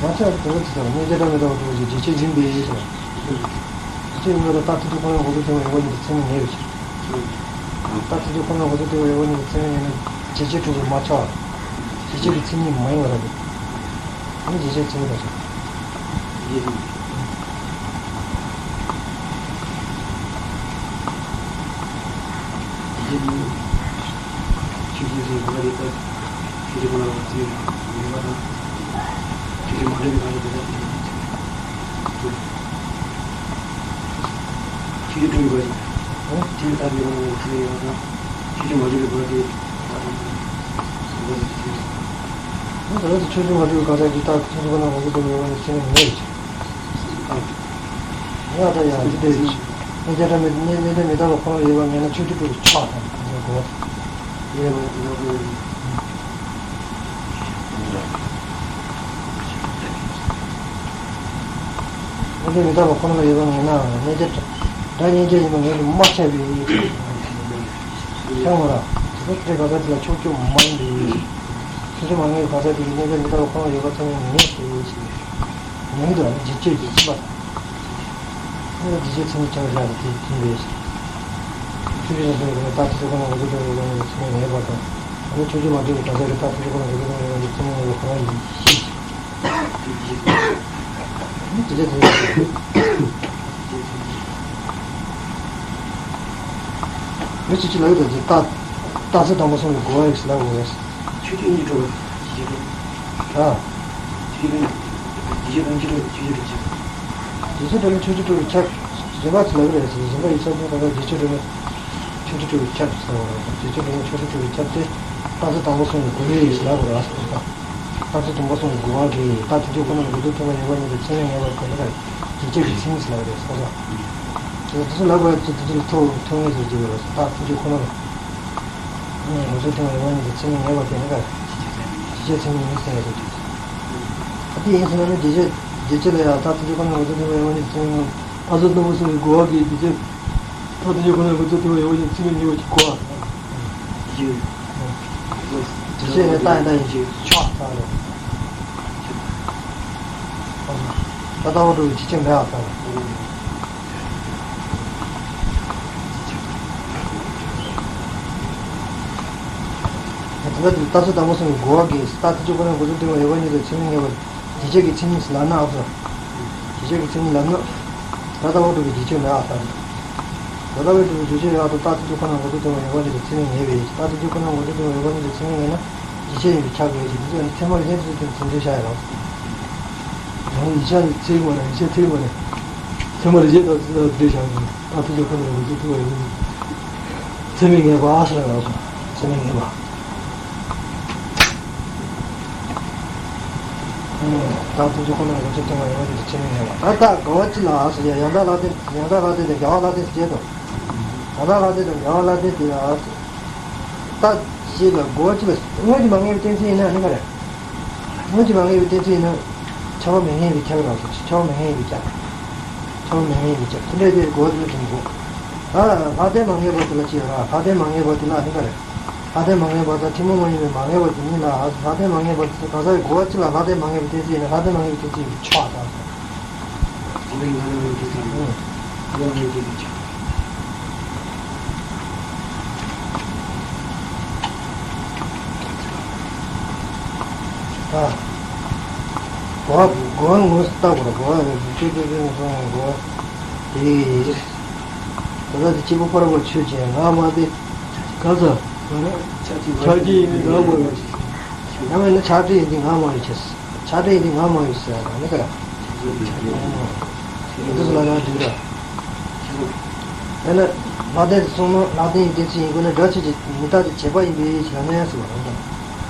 མ་ཁྱབ་པའི་དོན་ལ་ཇི་ལྟར་མངོན་བརྗོད་སྒྲ་མི་རྟག་པ་གྲུབ་པའི་ཕྱིར། རྗེས་ཆོས་ཡིན་པས་ཟེར། རྗེས་ཆོས་ཡིན་པ་ལ་རྟགས་མཐུན་ཕྱོགས་ཁོ་ནར་འགོག་རྫོགས་ཐེག་པ་ཡོད་པ་ཉིད་དུ་ཚད་མས་ངེས་པའི་ཕྱིར། རྟགས་མཐུན་ཕྱོགས་ཁོ་ནར་འགོག་རྫོགས་ཐེག་པ་ཡོད་པ་ཉིད་དུ་ཚད་མས་ངེས་ན་རྗེས་ཆོས་གྲུབ་པས་མ་ཁྱབ་པ། རྗེས་ཆོས་ཀྱི་མཚན་ཉིད་མ་ཡིན་པ་རེད། ཨ་ནི་རྗེས་ཆོས་མཚན་ཉིད་དང་ཕྱོགས། རྗེས་ཆོས། རྗེས་ཆོས་ནི། ཆོས་ཅན་ཞེས་འགོག་པ་རེད་པ། ཆོས་ཅན་ཁོ་ན་ལ་ཚད་མས་ངེས་པ་དང་། ཆོས་ཅན་མ་གྲུབ་པའི་གང་ཟག་དེ་དག་གིས། ཆོས་ཅན་གྲུབ་པའི་གང་ཟག་དེ་ལ་ཚད་མས་ངེས་པ་དང་། ཆོས་ཅན་མ་གྲུབ་པའི་གང་ཟག་དེ་དག་གིས། ད་ལྟ་ཆོས་ཅན་མ་གྲུབ་པའི་གང་ཟག་གི་རྟགས་ཐུན་མོང་ཁོ་ན་འགོག་རྫོགས་ཐེག་པ་ཡོད་པ་ཉིད་དུ་ཚད་མས་ངེས་པའི་ཕྱིར། ཡང་དང་ཡང་དེ་འདྲའི་མངོན་བརྗོད་སྒྲ་མི་མངོན་བརྗོད་མི་རྟག་པ་ཁོ་ན་ལ་ཡོད་པར་ངེས་ན་ཆོས་ཅན་གྲུབ་པས་ཁྱབ་པར་ཐལ། ཡོད་པ་ཡིན་ན་གོ། མངོན་བརྗོད་མི་རྟག་པ་ཁོ་ན་ལ་ཡོད་པར་ངེས་ནའང་མངོན་བརྗོད་སྒྲ་མངོན་བརྗོད་ཡིན་པ་ངེས་པས་མ་ཁྱབ་པའི་ཕྱིར། ཆགས་མོ་ར། དེ་ལྟར་གང་ཟག་དེ་ལ་ཕྱོགས་ཆོས་མ་ཡིན་པའི་ཕྱིར། ཆོས་ཅན་མ་ཡིན་པའི་གང་ཟག་དེ་ཡིས་མངོན་བརྗོད་མི་རྟག་པ་ཁོ་ན་ལ་ཡོད་པར་ཚད་མས་ངེས་ཏེ། ངེས་འདུག་ཨ་ནི་རྗེས་ཆོས་ཀྱི་ཕྱིན་པ་དང་། ཨ་ནི་རྗེས་ཆོས་མཚན་ཉིད་ཁྱབ་པར་བཞག་པ་དེ་ཡིན་པས། ཆོས་ཅན་མ་གྲུབ་པའི་རྟགས་ཐུན་མོང་ཁོ་ན་འགོག་རྫོགས་ཐེག་པ་ཡོད་པ་ཉིད་དུ་ཚད་མས་ངེས་པ་དང་། ཨ་ནི་ཆོས་ཅན་མ་གྲུབ་པའི་གང་ཟག་གི་རྟགས་ཐུན་མོང་ཁོ་ན་འགོག་རྫོགས་ཐེག་པ་ཡོད་པ་ཉིད་དུ་ཚད་མས་ངེས་པ་ཁོ་ན་ཡིན་ཕྱིར། ཨ་ནི་རྗེས་ཆོས་མཚན་ཉིད་ཁྱབ་པར་བཞག་པ་དེ་ཡིན་ཕྱིར། མི་གཅིག་གིས་ལབ་ཡོད་དོ། རྟགས་རྟགས་ཚིག་དང་པོ་གསུམ་གྱི་རྒོལ་བ་ཡིན་ཟེར་ལབ་དགོས་རེད། ཆོས་ཅན་གཉིས་གྲུབ་པ་རྗེས་ཆོས་གྲུབ། ཨ། ཆོས་ཅན་རྗེས་ཆོས་གྲུབ་ནི་ཆོས་ཅན་གྲུབ་ཀྱི་ཁྱབ། རྗེས་ཆོས་གྲུབ་ནི་ཆོས་ཅན་གྲུབ་ཀྱི་ཁྱབ། རིམ་པ་ཚོ་ལབ་རེད་ཟེར། རིམ་པ་ཡིག་ཆ་ཚོ་གང་ག་རྗེས་ཆོས་གྲུབ་ནི་ཆོས་ཅན་གྲུབ་ཀྱི་ཁྱབ་ཟེར་བ་རེད། རྗེས་ཆོས་གྲུབ་ནི་ཆོས་ཅན་གྲུབ་ཀྱི་ཁྱབ་སྟེ། རྟགས་ཚིག་དང་པོ་གསུམ་གྱི་རྒོལ་བའི་ཡིན་ཟེར་ལབ་དགོས་རེད། རྟགས་ཚིག་དང་པོ་གསུམ་གྱི་རྒོལ་བ་གིས་རྟགས་ཐུན་མོང་ཁོ་ན་ལ་འགོག་རྫོགས་ཐེག་པ་ཡོད་པ་ཉིད་དུ་ཚད་མས་ངེས་པ་དེ་ནི་རྗེས་ཆོས་ཀྱི་མཚན་ཉིད་ཟེར་ལབ་རེད། སོ་སོ། དེ་ཚོ་ལབ་དགོས་རེད། དེ་ཚོ་ལ་ཐོགས་ཐོགས་ངེས་ཟེར་གྱི་ཡོད་རེད། རྟགས་ཐུན་མོང་ཁོ་ན་ལ། ཨ་ནི་འགོག་རྫོགས་ཐེག་པ་ཡོད་པ་ཉིད་དུ་ཚད་མས་ངེས་པ་དེ་ནི་ག་རེ། རྗེས་ཆོས་མཚན་ཉིད་ཡིན་ཟེར་ཡ་རེད། ཨ་དེ་ཡིན་ཟེར་ན་ནི་རྗེས་ཆོས་རྗེས་ཆོས་ལ་ཡང་རྟགས་ཐུན་མོང་ཁོ་ན་འགོག་རྫོགས་ཐེག་པ་ཡོད་པ་ཉིད་དུ་ཚད་མས་ངེས་པ། རྟགས་ཚིག་དང་པོ་གསུམ་གྱི་རྒོལ་བ་གིས་རྗེས་ཆོས་རྟགས་ཐུན་མོང་ཁོ་ན་འགོག་རྫོགས་ཐེག་པ་ཡོད་པ་ཉིད་དུ་ཚད་མས་ངེས་པ་ཅིག་གོ་བ། རྗེས་ཆོས་ནི་རྟགས་ཡིན་རྟགས་ཡིན་ཕྱིར་ཆགས་ཚར་རེད། ད་ལྟ་བ་གྲུབ་པའི་རྗེས་ཆོས་མེད་པར་ཐལ། དེ་ལྟར་རྟགས་ཚིག་དང་པོ་གསུམ་གྱི་རྒོལ་བ་གིས་རྟགས་ཐུན་མོང་ཁོ་ན་འགོག་རྫོགས་ཐེག་པ་ཡོད་པ་ཉིད་དུ་ཚད་མས་ངེས་པ། རྗེས་ཆོས་ཀྱི་མཚན་ཉིད་ལབ་ན་ཨ་ཚོ། རྗེས་ཆོས་ཀྱི་མཚན་ཉིད་ལབ་ན། ད་ལྟ་བ་གྲུབ་པའི་རྗེས་ཆོས་མེད་པར་ཐལ། ད་ལྟ་བ་གྲུབ་པའི་རྗེས་ཆོས་ཡོད་དོ། རྟགས་ཐུན་མོང་ཁོ་ན་འགོག་རྫོགས་ཐེག་པ་ཡོད་པ་ཉིད་དུ་ཚད་མས་ངེས་པའི། རྟགས་ཐུན་མོང་ཁོ་ན་འགོག་རྫོགས་ཐེག་པ་ཡོད་པ་ཉིད་དུ་ཚད་མས་ངེས་ན། རྗེས་ཆོས་ཡིན་པས་ཁྱབ་དགོས་ཀྱི། འདི་ཚོ་ནི་ཚད་མ་ལ་ལྷན་ཅིག་ཏུ་འཛིན་ཚུལ་བཤད་ཡ་རེད། ཡང་ཡིག་ཆ་ནི་ཚིག་མ་ནས་ཡིག་ཆ་ཚིག་མ་ནས་ཚད་མ་རིགས་ཆད་ལྟར་ཚིག་ལྟར་འགྲེལ་བཞག་ནས་རྟགས་ཐུན་མོང་ཁོ་ན་འགོག་རྫོགས་ཐེག་པ་ཡོད་པ་ཉིད་དུ་ཚད་མས་ངེས་པ་ཨ་ཟེར་ཡ་རེད། ཚད་མས་ངེས་པ། རྟགས་ཐུན་མོང་ཁོ་ན་འགོག་རྫོགས་ཐེག་པ་ཡོད་པ་ཉིད་དུ་ཚད་མས་ངེས་པ། ད་ལྟ་དགག་པ་ཅི་ལ་ཟེར་ཡ། ཡང་དག་ལྷག་བསྡད། ཡང་དག་ལྷག་བསྡད་དང་འགལ་བ་ལྷག་བསྡད་ཟེར་གྱི་འདུག་ཡང་དག་ལྷག་བསྡད་དང་འགལ་བ་ལྷག་བསྡད་དེ་ལ། རྟགས་ཅི་ལ་དགག་པ་ཅི་ལ། དངོས་ཀྱི་མ་ངེས་པའི་གཏན་ཚིགས་ཡིན་ན་ནི་ག་རེ། དངོས་ཀྱི་མ་ངེས་པའི་གཏན་ཚིགས་ཡིན་ན། ཁྱབ་པ་མི་ངེས་པས་ཁྱབ་རེད་ཟེར། ཁྱབ་པ་མི་ངེས་པས་ཁྱབ། ཁྱབ་པ་མི་ངེས་པས་ཁྱབ། དེ་འདྲ་དེ་དགག་པ་དེ་ལ་དྲན་དགོས། ད་ལྷག་བསྡད་མ་ངེས་པ་དེ་ལ་ཅི་ཡོད་ར། ལྷག་བསྡད་མ་ངེས་པ་དེ་ལ་ནི་ག་རེ། ལྷག་བསྡད་མ་ངེས་པ་དང་ཐུན་མོང་མ་ཡིན་པའི་མ་ངེས་པ་དེ་གཉིས་ལ། ལྷག་བསྡད་མ་ངེས་པ་དེ་གང་ཟག་གི་དགག་པ་ཅི་ལ་ལྷག་བསྡད་མ་ངེས་པའི་གཏན་ཚིགས་ཡིན་ན་ལྷག་བསྡད་མ་ངེས་པའི་གཏན་ཚིགས་ཡིན་པས་ཁྱབ་པར་ཐལ། ཨ་དགག་པ་དགག་པ་ ཨང་ངོས་སུ་བཏགས་པར་གོ་བ་རེད། ཆོས་ཅན་ཅན་སོང་གོ་བ་དེ། ད་ལྟ་དེ་སྐྱེས་བུ་ཕ་རོལ་པོ་ཆོས་ཅན། ང་མ་དེ་ག་ས་ཆ་ཆ་ཅན་ཡིན་དུས་ང་མ་ཡོད། ཡང་མིན་ན་ཆ་ཅན་ཡིན་དུས་ང་མ་ཡོད་ཆེ། ཆ་ཅན་ཡིན་དུས་ང་མ་ཡོད་ཟེར་ཡ་དང་ནི་ག་ར། ཡིན་དུས་ལ་ཡང་དུས་ར། ཡང་ན་ལྷག་ལྡན་དུ་སོང་ན་ལྷག་ལྡན་གྱི་གཏན་ཚིགས་ཡིན་དགོས་ན་སྒྲ་ཆོས་ཅན་མི་རྟག་སྟེ་བྱས་པ་ཡིན་པའི་ཕྱིར་ན་ཟེར་བ་རེད་དང་།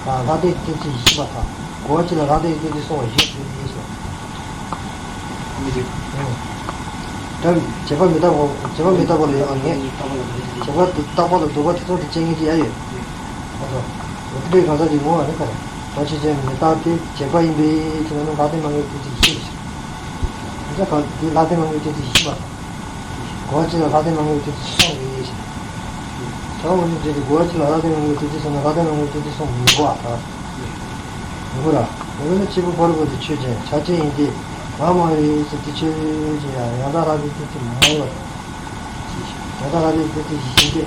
ལྷག་ལྡན་གྱི་གཏན་ཚིགས་ཡིན་པར་ཐལ། གོ་བ་གཅིག་ལ་ལྷག་ལྡན་གྱི་གཏན་ཚིགས་སོང་བ་ཡིན་པའི་ཕྱིར། ཨང་ཅིག་ཨང་། ད་བྱས་པ་མི་རྟག་པ། བྱས་པ་མི་རྟག་པ་ལ་ཡོད་པ་ངེས། བྱས་པ་དེ་རྟག་པ་ལ་ལྡོག་པ་དེ་ཚོ་དེ་བཅད་ངེས་ཀྱི་ཡ་ཡོད། ཨོ་ཙོ། འོ་དེ་འདྲའི་གང་ཟག་ཅིག་ངོ་བ་ནི་ག་རེ། སྒྲ་ཆོས་ཅན་མི་རྟག་སྟེ་བྱས་པ་ཡིན་པའི་ཕྱིར་ན་ལྷག་ལྡན་མ་ངེས་པའི་གཏན་ཚིགས་ཡིན་ཞིང་། འདི་ལྟ་གང་འདི་ལྷག་ལྡན་མ་ངེས་པའི་གཏན་ཚིགས་ཡིན་པ་དང་། གོ་བ་གཅིག་ལ་ལྷག་ལྡན་མ་ངེས་པའི་གཏན་ཚིགས་སོང་རེད་ཞིང་། བྱ་བ་ངོ་ནི་བྱས་ཏེ་གོ་བ་གཅིག་ལ་ལྷག་ལྡན་མ་ངེས་པའི་གཏན་ཚིགས་སོང་ན་ལྷག་ལྡན་མ་ངེས་པའི་གཏན་ཚིགས་སོང་མི་གོ་བ་དང་། མི་གོ་ར། འོ་ན་སྐྱེས་བུ་ཕ་རོལ་པོ་དེ་ཆོས་ཅན་ཆ་ཅན་ཡིན་ཏེ། ང་མ་ཡིན་ཟེར་དེ་ཆོས་ཅན་ཡང་ཡང་དག་ལྷག་ལྡན་གཏན་ཚིགས་མ་ཡིན་པ་དང་། ཡང་དག་ལྷག་ལྡན་གཏན་ཚིགས་ཡིན་ཏེ།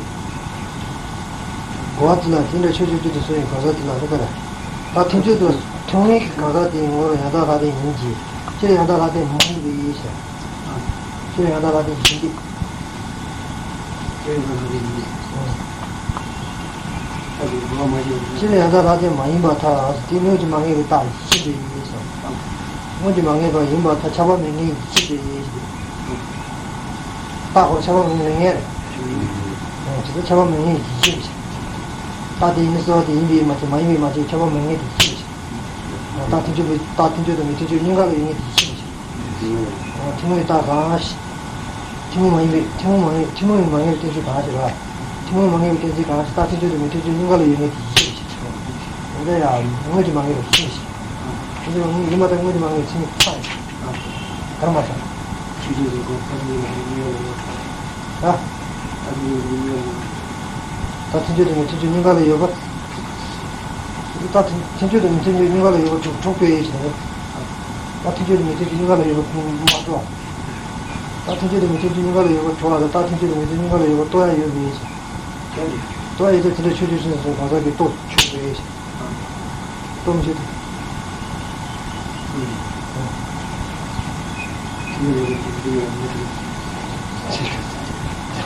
གོ་བ་དེ་ལ་དེ་འདྲ་ཆོས་ཅན་ཅན་དུ་སོང་བའི་གང་ཟག་དེ་ལ་ནི་ག་རེ། ད་ཐུན་ཚོད་དུ་ཐུན་མིན་གྱི་གང་ཟག་དེའི་ངོར་ཡང་དག་ལྷག་ལྡན་ཡིན་གྱི། སྤྱིར་ཡང་དག་ལྷག་ལྡན་མ་ཡིན་པའི་ཕྱིར། སྤྱིར་ཡང་དག་ལྷག་ལྡན་ཡིན་ཏེ། སྤྱིར་ཡང་དག་ལྷག་ལྡན་མ་ཡིན་པར་ཐལ། དེ་སྔོན་གྱི་མ་ངེས་པའི་རྟགས་ཡིན་པའི་ཕྱིར་ཏེ་ཡིན་སོ། སྔོན་གྱི་མ་ངེས་པ་ཡིན་པར་ཐལ། ཁྱབ་པ་མེད་ངེས་ཀྱི་ཕྱིར་ཏེ་ཡིན་ཏེ། རྟགས་འཁོར་ཁྱབ་པ་མེད་ངེས་རེད། ཇི་ལྟར་ཁྱབ་པ་མེད་ངེས་ཀྱི་ཕྱིར། རྟགས་དེ་ཡིན་ནི་སོ་དེ་ཡིན་པའི་མ་ཚད་མ་ཡིན་པའི་མ་ཚད་ཁྱབ་པ་མེད་ངེས་ཀྱི་ཕྱིར། རྟགས་ཐུན་ཚོད་པའི་རྟགས་ཐུན་ཚོད་དང་མི་ཐུན་ཚོད་གཉིས་ཀ་ལ་ཡོད་ངེས་ཀྱི་ཕྱིར། ཐུན་མོང་བའི་རྟགས་གང་ཞིག་ཐུན་མོང་མ་ཡིན་པའི་ཐུན་མོང་མ་ཡིན་ཐུན་མོང་བའི་མ་ངེས་པའི་གཏན་ཚིགས་གང་ཞིག་ལ། ཐུན་མོང་མ་ངེས་པའི་གཏན་ཚིགས་གང་ཞིག་རྟགས་ཐུན་ཚོད་དང་མི་ཐུན་ཚོད་གཉིས་ཀ་ལ་ཡོད་ངེས་ཀྱི་ཕྱིར། འོ་ན་ཡང་སྔོན་གྱི་མ་ངེས་པ་ཕྱིར་ཞིག་དེ་ཚོ་ཡིན་པ་དང་སྔོན་གྱི་མ་ངེས་པའི་མཚན་ཉིད་ཐ་ཡིན། གར་མ་ས། ཆོས་ཅན་ཟེར་གོ་ཕ་ཚོ་ཡིན་ན་ཡིན་ཡོད་ལ་ཡོད། ད། ད་ཐུན་ཚོད་དང་མི་ཐུན་ཚོད་གཉིས་ཀ་ལ་ཡོད་པ། ད་ཐུན་ཐུན་ཚོད་དང་མི་ཐུན་ཚོད་གཉིས་ཀ་ལ་ཡོད་པ་གྲུབ་གྲུབ་པའི་ཕྱིར། ད་ཐུན་ཚོད་དང་མི་ཐུན་ཚོད་གཉིས་ཀ་ལ་ཡོད་པ་མ་གྲུབ། ད་ཐུན་ཚོད་དང་མི་ཐུན་ཚོད་གཉིས་ཀ་ལ་ཡོད་པ་གྲུབ་པ་དང་ད་ཐུན་ཚོད་དང་མི་ཐུན་ཚོད་གཉིས་ཀ་ལ་ཡོད་པ་རྟོགས་ཡ་ཡོད་པའི་ཕྱིར། རྟོགས་ཡ་ཡོད་ཚེ་དེ་འདྲ་ཆོས་ཅན་ཞེས་གང་ཟག་གི་རྟོགས་ཆོག་པའི་ཕྱིར། སྟོང་ཆེ།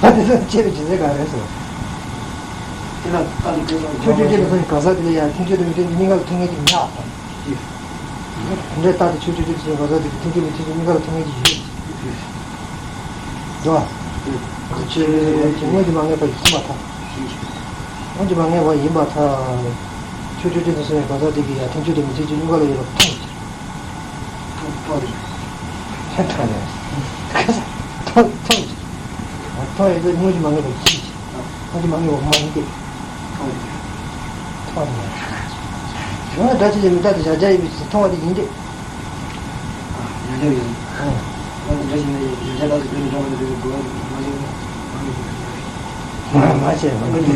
ཨ་དེ་ཚོ་ཆེ་བའི་ཇི་ཟེར་ག་རེད་ཟེར། ཆོས་ཅན་ཅན་དུ་སོང་བའི་གང་ཟག་དེ་ལ་ཡང་ཐུན་ཚོད་དང་མི་ཐུན་ཚོད་གཉིས་ཀ་ལ་ཐུན་ངེས་ཀྱི་མེད་པ་དང་། དེ་འདྲའི་རྟགས་དེ་ཆོས་ཅན་ཅན་དུ་སོང་བའི་གང་ཟག་དེ་ཐུན་ཚོད་མི་ཐུན་ཚོད་གཉིས་ཀ་ལ་ཐུན་ངེས་ཀྱི་ཡོད། འགྲོ། ཆོས་ཅན་སྔོན་གྱི་མ་ངེས་པ་ཡིན་པར་ཐལ། སྔོན་གྱི་མ་ངེས་པ་ཡིན་པར་ཐལ། ཆོས་ཅན་ཅན་དུ་སོང་བའི་གང་ཟག་དེ་གི་ཡང་ཐུན་ཚོད་དང་མི་ཐུན་ཚོད་གཉིས་ཀ་ལ་ཡོད་པ་མཐོང་། མཐོང་། མཐོང་། མཐོང་། མཐོང་ཡོད་ཚེ་སྔོན་གྱི་མ་ངེས་པ་ཡིན། སྔོན་གྱི་མ་ངེས་པ་མ་ཡིན་ཏེ། མཐོང་། ཡང་སྒྲ་ཆོས་ཅན་མི་རྟག་སྟེ་གཞལ་བྱ་ཡིན་པའི་ཕྱིར་མཐོང་བ་དེ་ཡིན་ཏེ། ཡང་ཡང་ཡང་། ཨང་། ཡང་འདྲ་ཞིག་ནས་ཡང་བྱ་དག་གི་དོན་འདྲ་བ་དེ་གོ་བ་མ་བྱུང་ན་མ་བྱས་མ་བྱས་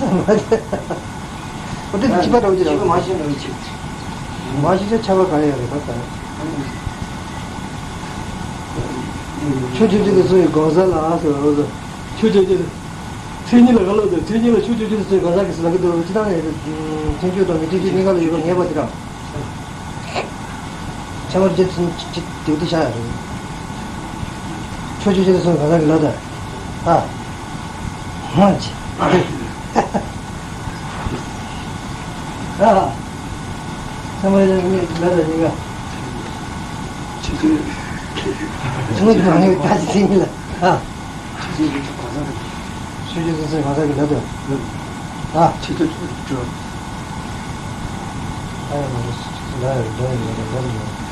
མ་བྱས། ཨོ་དེ་ཅི་པ་འདྲ་བོ་ཅི་རེད། མ་ཤེས་འདྲ་བོ་ཅི། མ་ཤེས་ཚེ་ཆགས་པ་ག་རེ་ཡོད་རེད་ད་ལྟ། ཆོས་ཅན་ཅན་དུ་སོང་བའི་གང་ཟག་ལ་ཟེར་བ་ལོ་ཟེར། ཆོས་ཅན་ཅན། མཚན་ཉིད་ལ་ག་ལོ་ཟེར། མཚན་ཉིད་ལ་ཆོས་ཅན་ཅན་དུ་སོང་བའི་གང་ཟག་གི་ཟེར་ལ་གི་འདུག་ཅི་ལྟར་ཡོད་རེད། ཐུན་ཚོད་དང་མི་ཐུན་ཚོད་གཉིས་ཀ་ལ་ཡོད་པ་ངེས་པ་དེ་རང་། ཚད་མར་བྱེད་ཚུལ་ཅིག་དེ་དེ་བྱ་ཡ་རེད། ཆོས་ཅན་ཅན་དུ་སོང་བའི་གང་ཟག་གི་ལ་དང་། ཨ། ཧོན་ཅི། ཨ། ཚད་མར་བྱེད་ཚུལ་ལ་དང་གཉིས་ཀ། ཆོས་ཅན་ཅན་དུ་སོང་བའི་གང་ཟག་གི་ལ་དང་། ཆོས་ཅན་ཅན་དུ་སོང་བའི་གང་ཟག་གི་ལ་དང་། ཨ། ཆོས་ཅན་ཅན་དུ་སོང་བའི་གང་ཟག་གི་ལ་དང་། ཨ་ཡ་མ་རེད། ལ་ཡ་རེད། ལ་ཡ་མ་རེད། ལ་ཡ་མ་རེད།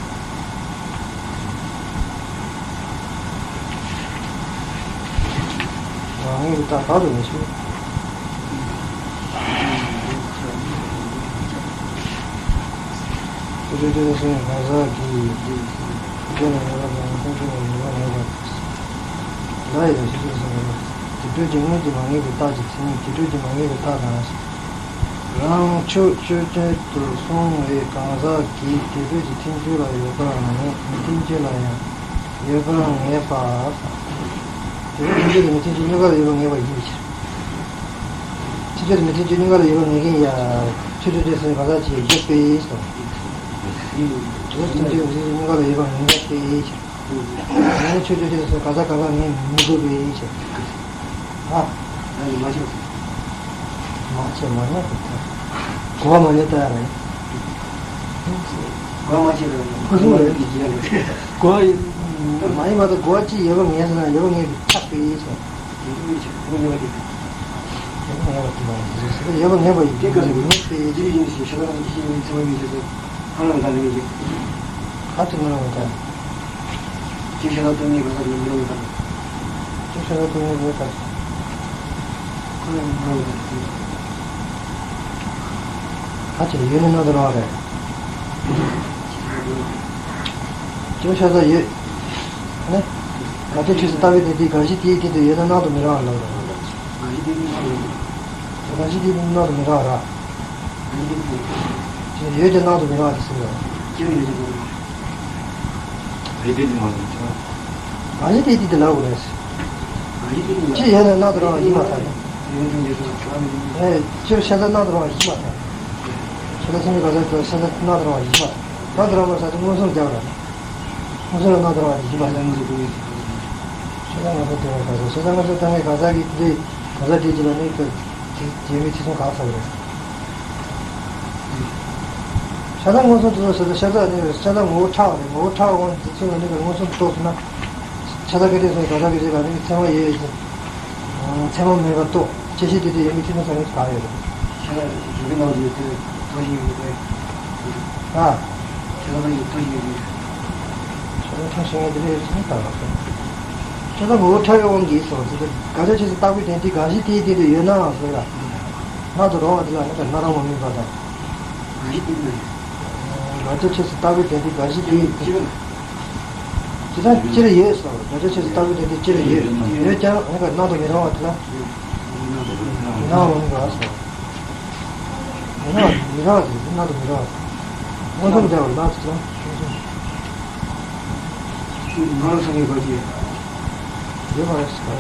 ང་གི་ད་ག་རུ་མི་ཤེས། ཆོས་ཅན་ཅན་དུ་སོང་བའི་གང་ཟག་གི། དེ་ལ་ངེས་པ་དང་ཐུན་ཚོད་ལ་ངེས་པ་མེད་པ། ལ་ཡི་དང་ཆོས་ཅན་དུ་སོང་བའི་དེ་འཕྲོས་ཀྱི་སྔོན་གྱི་མ་ངེས་པའི་རྟགས་ཀྱི་མཚན་ཉིད་དེ་འཕྲོས་ཀྱི་མ་ངེས་པའི་རྟགས་དང་། རང་ཆོས་ཆོས་ཅན་དུ་སོང་བའི་གང་ཟག་གིས་དེ་འཕྲོས་ཀྱི་ཐུན་ཚོད་ལ་ཡོད་པར་ངེས། མི་ཐུན་ཚོད་ལ་ཡང་ཡོད་པར་ངེས་པ། དེ་ནི་ཐུན་ཚོད་དང་མི་ཐུན་ཚོད་གཉིས་ཀ་ལ་ཡོད་པར་ངེས་པ་ཡིན་པའི་ཕྱིར། ཐུན་ཚོད་དང་མི་ཐུན་ཚོད་གཉིས་ཀ་ལ་ཡོད་པར་ངེས་མཁན་ཡང་ཆོས་ཅན་ཅན་དུ་སོང་བའི་གང་ཟག་ཅིག་ཡོད་པས་སོ། ཡོད་ཐམས་ཅད་ཡོད་ཚད་ཀྱི་གཉིས་ཀ་ལ་ཡོད་པ་ངེས་པ་སྟེ། ངས་ཆོས་ཅན་ཆོས་ཅན་དུ་སོང་གང་ཟག་གང་ཟག་ངེས་མི་དགོས་པའི་ཕྱིར། ཨ། ཡང་ནི་མ་བྱས་པ། མ་བྱས་མ་ཉམས་པའི་ཐབས། གོ་བ་མ་ཉམས་ལྟ་ཡ་རེད། གོ་བ་མ་བྱས་པ་ཡང་ན་གོ་བ་ཡིན། གོ་བ་ཡིན། མ་ཡིན་པ་དང་གོ་བ་ཅི་ཡོད་པ་ངེས་ཟེར་ན་ཡོད་པ་ངེས་པའི་ཐབས་པའི་ཕྱིར། ཡོད་པ་ངེས་པ་དེ་མ་ཡིན་ཟེར། ཡོད་པ་ངེས་པ་ཡིན་ངེས་པའི་ཕྱིར། ཨ་ལ་ད་ལ་ངེས་ཀྱི། ཨ་ལ་ད་ལ་ངེས་ཀྱི། ཁ་ཐུག་ང་རང་ངོ་ཐག་ཅིག་ཤ་ཚ་སྟོང་ཉིད་གང་ཟག་ལ་མི་རུང་བ་དང་། ཅིག་ཤ་ཚ་སྟོང་ཉིད་མི་རུང་བ་དང་། ཁོ་ལ་མི་རུང་བ་དང་། ཁ་ཅིག་ཡོད་ན་སྣང་དུ་རུང་བ་རེད། ཅིག་ཤ་ཚ་ཡོད། ནི། དགག་བྱའི་ཆོས་སུ་ལྟ་བུའི་དོན་དེ་དགག་གཞི་དེའི་སྟེང་དུ་ཡོད་ན་སྣང་དུ་མི་རུང་བ་ལབ་རེད། དགག་གཞི་དེའི་སྟེང་དུ་སྣང་དུ་མི་རུང་བ་རེད། ཡོད་ཀྱང་སྣང་དུ་མི་རུང་བ་དེ་ཟེར་རོ། ཡོད་ཀྱང་སྣང་དུ་མི་རུང་བ། གང་ཡིན་དེ་དེ་དེ་ལབ་དགོས་རེད། ཅི་ཡོད་ན་སྣང་དུ་རུང་བ་ཡིན་མ་ཐག་རེད། ཨེ། ཅི་ཤ་ཚ་སྣང་དུ་རུང་བ་ཡིན་མ་ཐག་ཤ་ཚ་སེམས་ཀྱི་ག་ས་ཤ་ཚ་སྣང་དུ་རུང་བ་ཡིན་མ་ཐག་སྣང་དུ་རུང་བ་ས་ཆ་མངོན་སུམ་རྒྱག་ར། མངོན་སུམ་ལ་སྣང་དུ་རུང་བ་ཡིན་མ་ཐག་ཤ་ཚ་མངོན་སུམ་དེ་བ་ག་ས་ཤ་ཚ་མངོན་སུམ་ད་ངས་ག་ས་གི་དེ་ག་ས་དེ་ཅི་ལ་ནི་ཀ་དེ་རྒྱལ་མི་ཚེ་སྲུང་ག་ས་རེད། ཤ་ཚ་མངོན་སུམ་དུ་ཟེར་ཏེ་ཤ་ཚ་ནི་ཤ་ཚ་ངོ་བོ་ཕྲ་བ་རེད། ངོ་བོ་ཕྲ་བ་འོང་དུས་ཚོད་ལ་ནི་མངོན་སུམ་དུ་རྟོགས་ཐུབ་ན། ཤ་ཚ་སྐད་དེ་སོང་གང་ཟག་སྐད་ཅིག་ལ་ནི་ཚད་མ་ཡོད་ཡོད་ཅིང་། ཚད་མ་མེད་པར་རྟོགས། ཅི་ཞིག་དེ་དུས་ཡོད་མི་ཚེ་ན་ས་ངེས་ག་ཡོད་རེད། ཤ་ཚ་ཡོད་པའི་ནང་དུ་ཡོད་དེ་དོ་ཞིག་ཡོད་དེ། ཨ། ཤ་ཚ་ཡོད་དོ་ཞིག་ཡོད་དེ། ཤ་ཚ་ཕྲ་ཞིང་ཡོད་དེ་ལས་ཡོད་ཅིང་ད་ལ་སོང་། ཤ་ཚ་ངོ་བོ་ཕྲ་བའི་དབང་གིས་སོ་ཟེར་ཏེ་དགག་བྱའི་ཆོས་སུ་ལྟ་བུའི་དོན་དེ་དགག་གཞི་དེའི་སྟེང་དུ་ཡོད་ནའང་ཟེར་ལ། སྣང་དུ་རུང་བ་དེ་ལ་ནི་སྣང་རུང་བ་མིན་པ་དང་། དགག་བྱའི་ཆོས་སུ་ལྟ་བུའི་དོན་དེ་དགག་གཞི་དེ་ཡིན། ཇི་ལྟར་སྤྱིར་ཡོད་སོ། དགག་བྱའི་ཆོས་སུ་ལྟ་བུའི་དོན་དེ་སྤྱིར་ཡོད། ཡོད་ཀྱང་ཡང་དག་སྣང་དུ་མི་རུང་བ་དེ་ལ་སྣང་རུང་བ་སོ། མི་རུང་བ་མི་རུང་བ་དེ་སྣང་དུ་མི་རུང་བ། མངོན་སུམ་བྱ་བར་ལ་དེ་ལ་མངོན་སུམ། ང་རང་སངས་རྒྱས་པ་ཅིག་ཡོད་མ་རེད་ཟེར།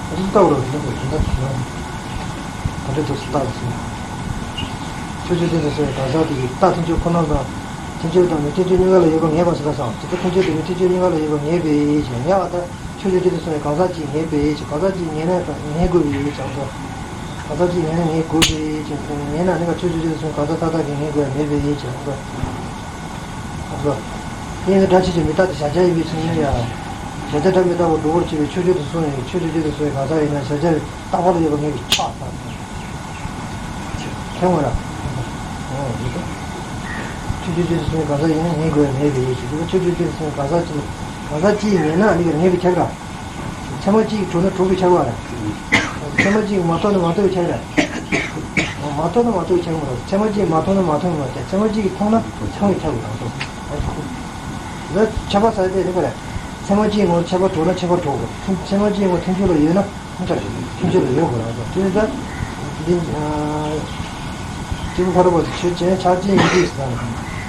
ཨ་ཙི་ལྟ་བུ་རང་དེ་འདྲ་དེ་འདྲ་དེ་འདྲ་དེ་འདྲ་དུ་ལྟ་ཟེར། ཆོས་ཅན་དེ་འདྲ་ཟེར་བའི་གང་ཟག་དེ་ཡིས་རྟགས་ཐམས་ཅད་ཁོ་ན་དང་། ཐམས་ཅད་དང་མི་ཐམས་ཅད་གཉིས་ཀ་ལ་ཡོད་པ་ངེས་པ་ཟེར་བ་སོང་། དེ་ལྟར་ཐམས་ཅད་དང་མི་ཐམས་ཅད་གཉིས་ཀ་ལ་ཡོད་པ་ངེས་པའི་ཕྱིར་ངེས་པ་ལྟར། ཆོས་ཅན་དེ་དུ་སོང་བའི་གང་ཟག་གཅིག་ངེས་པའི་ཕྱིར། གང་ཟག་གཅིག་ངེས་ན་ངེས་དགོས་པའི་ཕྱིར་སོ། གང་ཟག་གཅིག་ངེས་ན་ངེས་དགོས་པའི་ཕྱིར། ངེས་ན་ནི་ཆོས་ཅན་དེ་དུ་སོང་བའི་གང་ཟག་མཐའ་དག་གིས་ངེས་དགོས་པ་མེད་པའི་ཕྱིར་སོ། སོ། དེ་ཡིན་ན་སྒྲ་ཆོས་ཅན་མི་རྟག་སྟེ་གཞལ་བྱ་ཡིན་པའི་ཕྱིར་ཡིན་ན་ཡང་། གཞལ་བྱ་སྒྲ་མི་རྟག་པ་སྒྲོ་སྐུར་བྱེད་པའི་ཆོས་ཅན་དུ་སོང་བའི་ཆོས་ཅན་དེ་དུ་སོང་བའི་གང་ཟག་ཡིན་ན་གཞལ་བྱ་རྟག་པ་ལ་ཡོད་པ་ངེས་པའི་ཕྱིར་སོ། ཁྱད་མངོན་ར། ཨོ་ཡིན་ཏེ། ཆོས་ཅན་དེ་དུ་སོང་བའི་གང་ཟག་ཡིན་ན་ངེས་དགོས་པ་མེད་པའི་ཕྱིར། ཆོས་ཅན་དེ་དུ་སོང་བའི་གང་ཟག་གཅིག་གང་ཟག་གཅིག་ངེས་ན་ནི་ངེས་པའི་ཁྱད་ར། ཚད་མ་གཅིག་གྲུབ་ན་གྲུབ་པའི་ཁྱད་པར་རེད། ཚད་མ་གཅིག་མ་རྟོགས་ན་མ་རྟོགས་པའི་ཁྱད་པར་རེད། མ་རྟོགས་ན་མ་རྟོགས་པའི་ཁྱད་པར་རེད། ཚད་མ་གཅིག་མ་མཐོང་ན་མ་མཐོང་བའི་ཁྱད། ཚད་མ་གཅིག་གིས་མཐོང་ན་མཐོང་བའི་ཁྱད་པར་རེད། འདི་ཁྱད་པར་ཟེར་དེ་རེད་པ་རེད། ཚད་མ་གཅིག་ངོར་ཁྱད་པར་གྲུབ་ན་ཁྱད་པར་གྲུབ་དགོས། ཚད་མ་གཅིག་ངོར་ཐུན་ཚོད་ལ་ཡོད་ན་ཁྱད་པར་ཐུན་ཚོད་ལ་ཡོད་དགོས་རེད། དེ་ནི་ད་འདི་སྐྱེས་བུ་ཕ་རོལ་པོ་ཆོས་ཅན་ཆགས་ཅན་ཡིན་གྱི་ཟེར།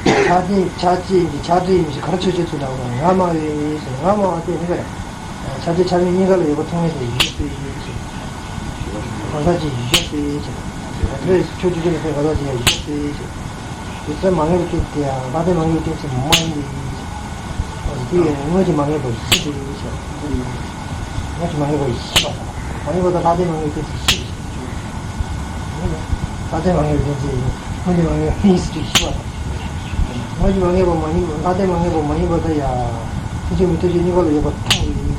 ཆགས་ཅན་ཆགས་ཅན་ཡིན་གྱི་ཆགས་ཅན་ཡིན་གྱི་ག་རེ་ཆོས་ཅན་ཚུལ་ལ་ང་སྨྲ་བའི་ཟེར། ང་སྨྲ་བ་དེ་ནི་པ་རེད། ཆགས་ཅན་ཆགས་མེད་གཉིས་ཀ་ལ་ཡོད་པ་མཐོང་མཁན་དེ་ཡོད་པའི་ཕྱིར། གང་ཟག་གཅིག་ཡོད་པའི་ཕྱིར། དེ་ཆོས་ཅན་དེ་ལ་གང་ཟག་གཅིག་ཡང་ཡོད་པའི་ཕྱིར། དེ་ཚེ་མ་ངེས་པའི་རྟེན་ཅན་དེ་ཡང་ལྷག་ལྡན་མ་ངེས་པའི་རྟེན་ཅན་མ་ཡིན་པའི་ཕྱིར། དེ་ཡང་དངོས་ཀྱི་མ་ངེས་པ་ཡིན་པའི་ཕྱིར། དངོས་ཀྱི་མ་ངེས་པ་ཡིན་པ་དང་། མ་ངེས་པ་དང་ལྷག་ལྡན་མ་ངེས་པའི་རྟེན་ཅན་ཡིན་པའི་ཕྱིར། ལྷག་ལྡན་མ་ངེས་པའི་རྟེན་ཅན་ཡིན། དངོས་ཀྱི་མ་ངེས་པ་ཡིན་ཞེས་ཞུ་བ་དང་། དངོས་ཀྱི་མ་ངེས་པ་མ་ཡིན་པ། ལྷག་ལྡན་མ་ངེས་པ་མ་ཡིན་པ་དང་ཡང་། ཐུན་ཚོད་མི་ཐུན་ཚོད་གཉིས་ཀ་ལ་ཡོད་པ་མཐོང་བའི་ཕྱིར།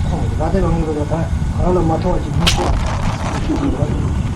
མཐོང་བའི་ལྷག་ལྡན་མ་ངེས་པ་དང་གང་ལ་མ་མཐོང་བ་ཅིག་མི་འདུག་པ།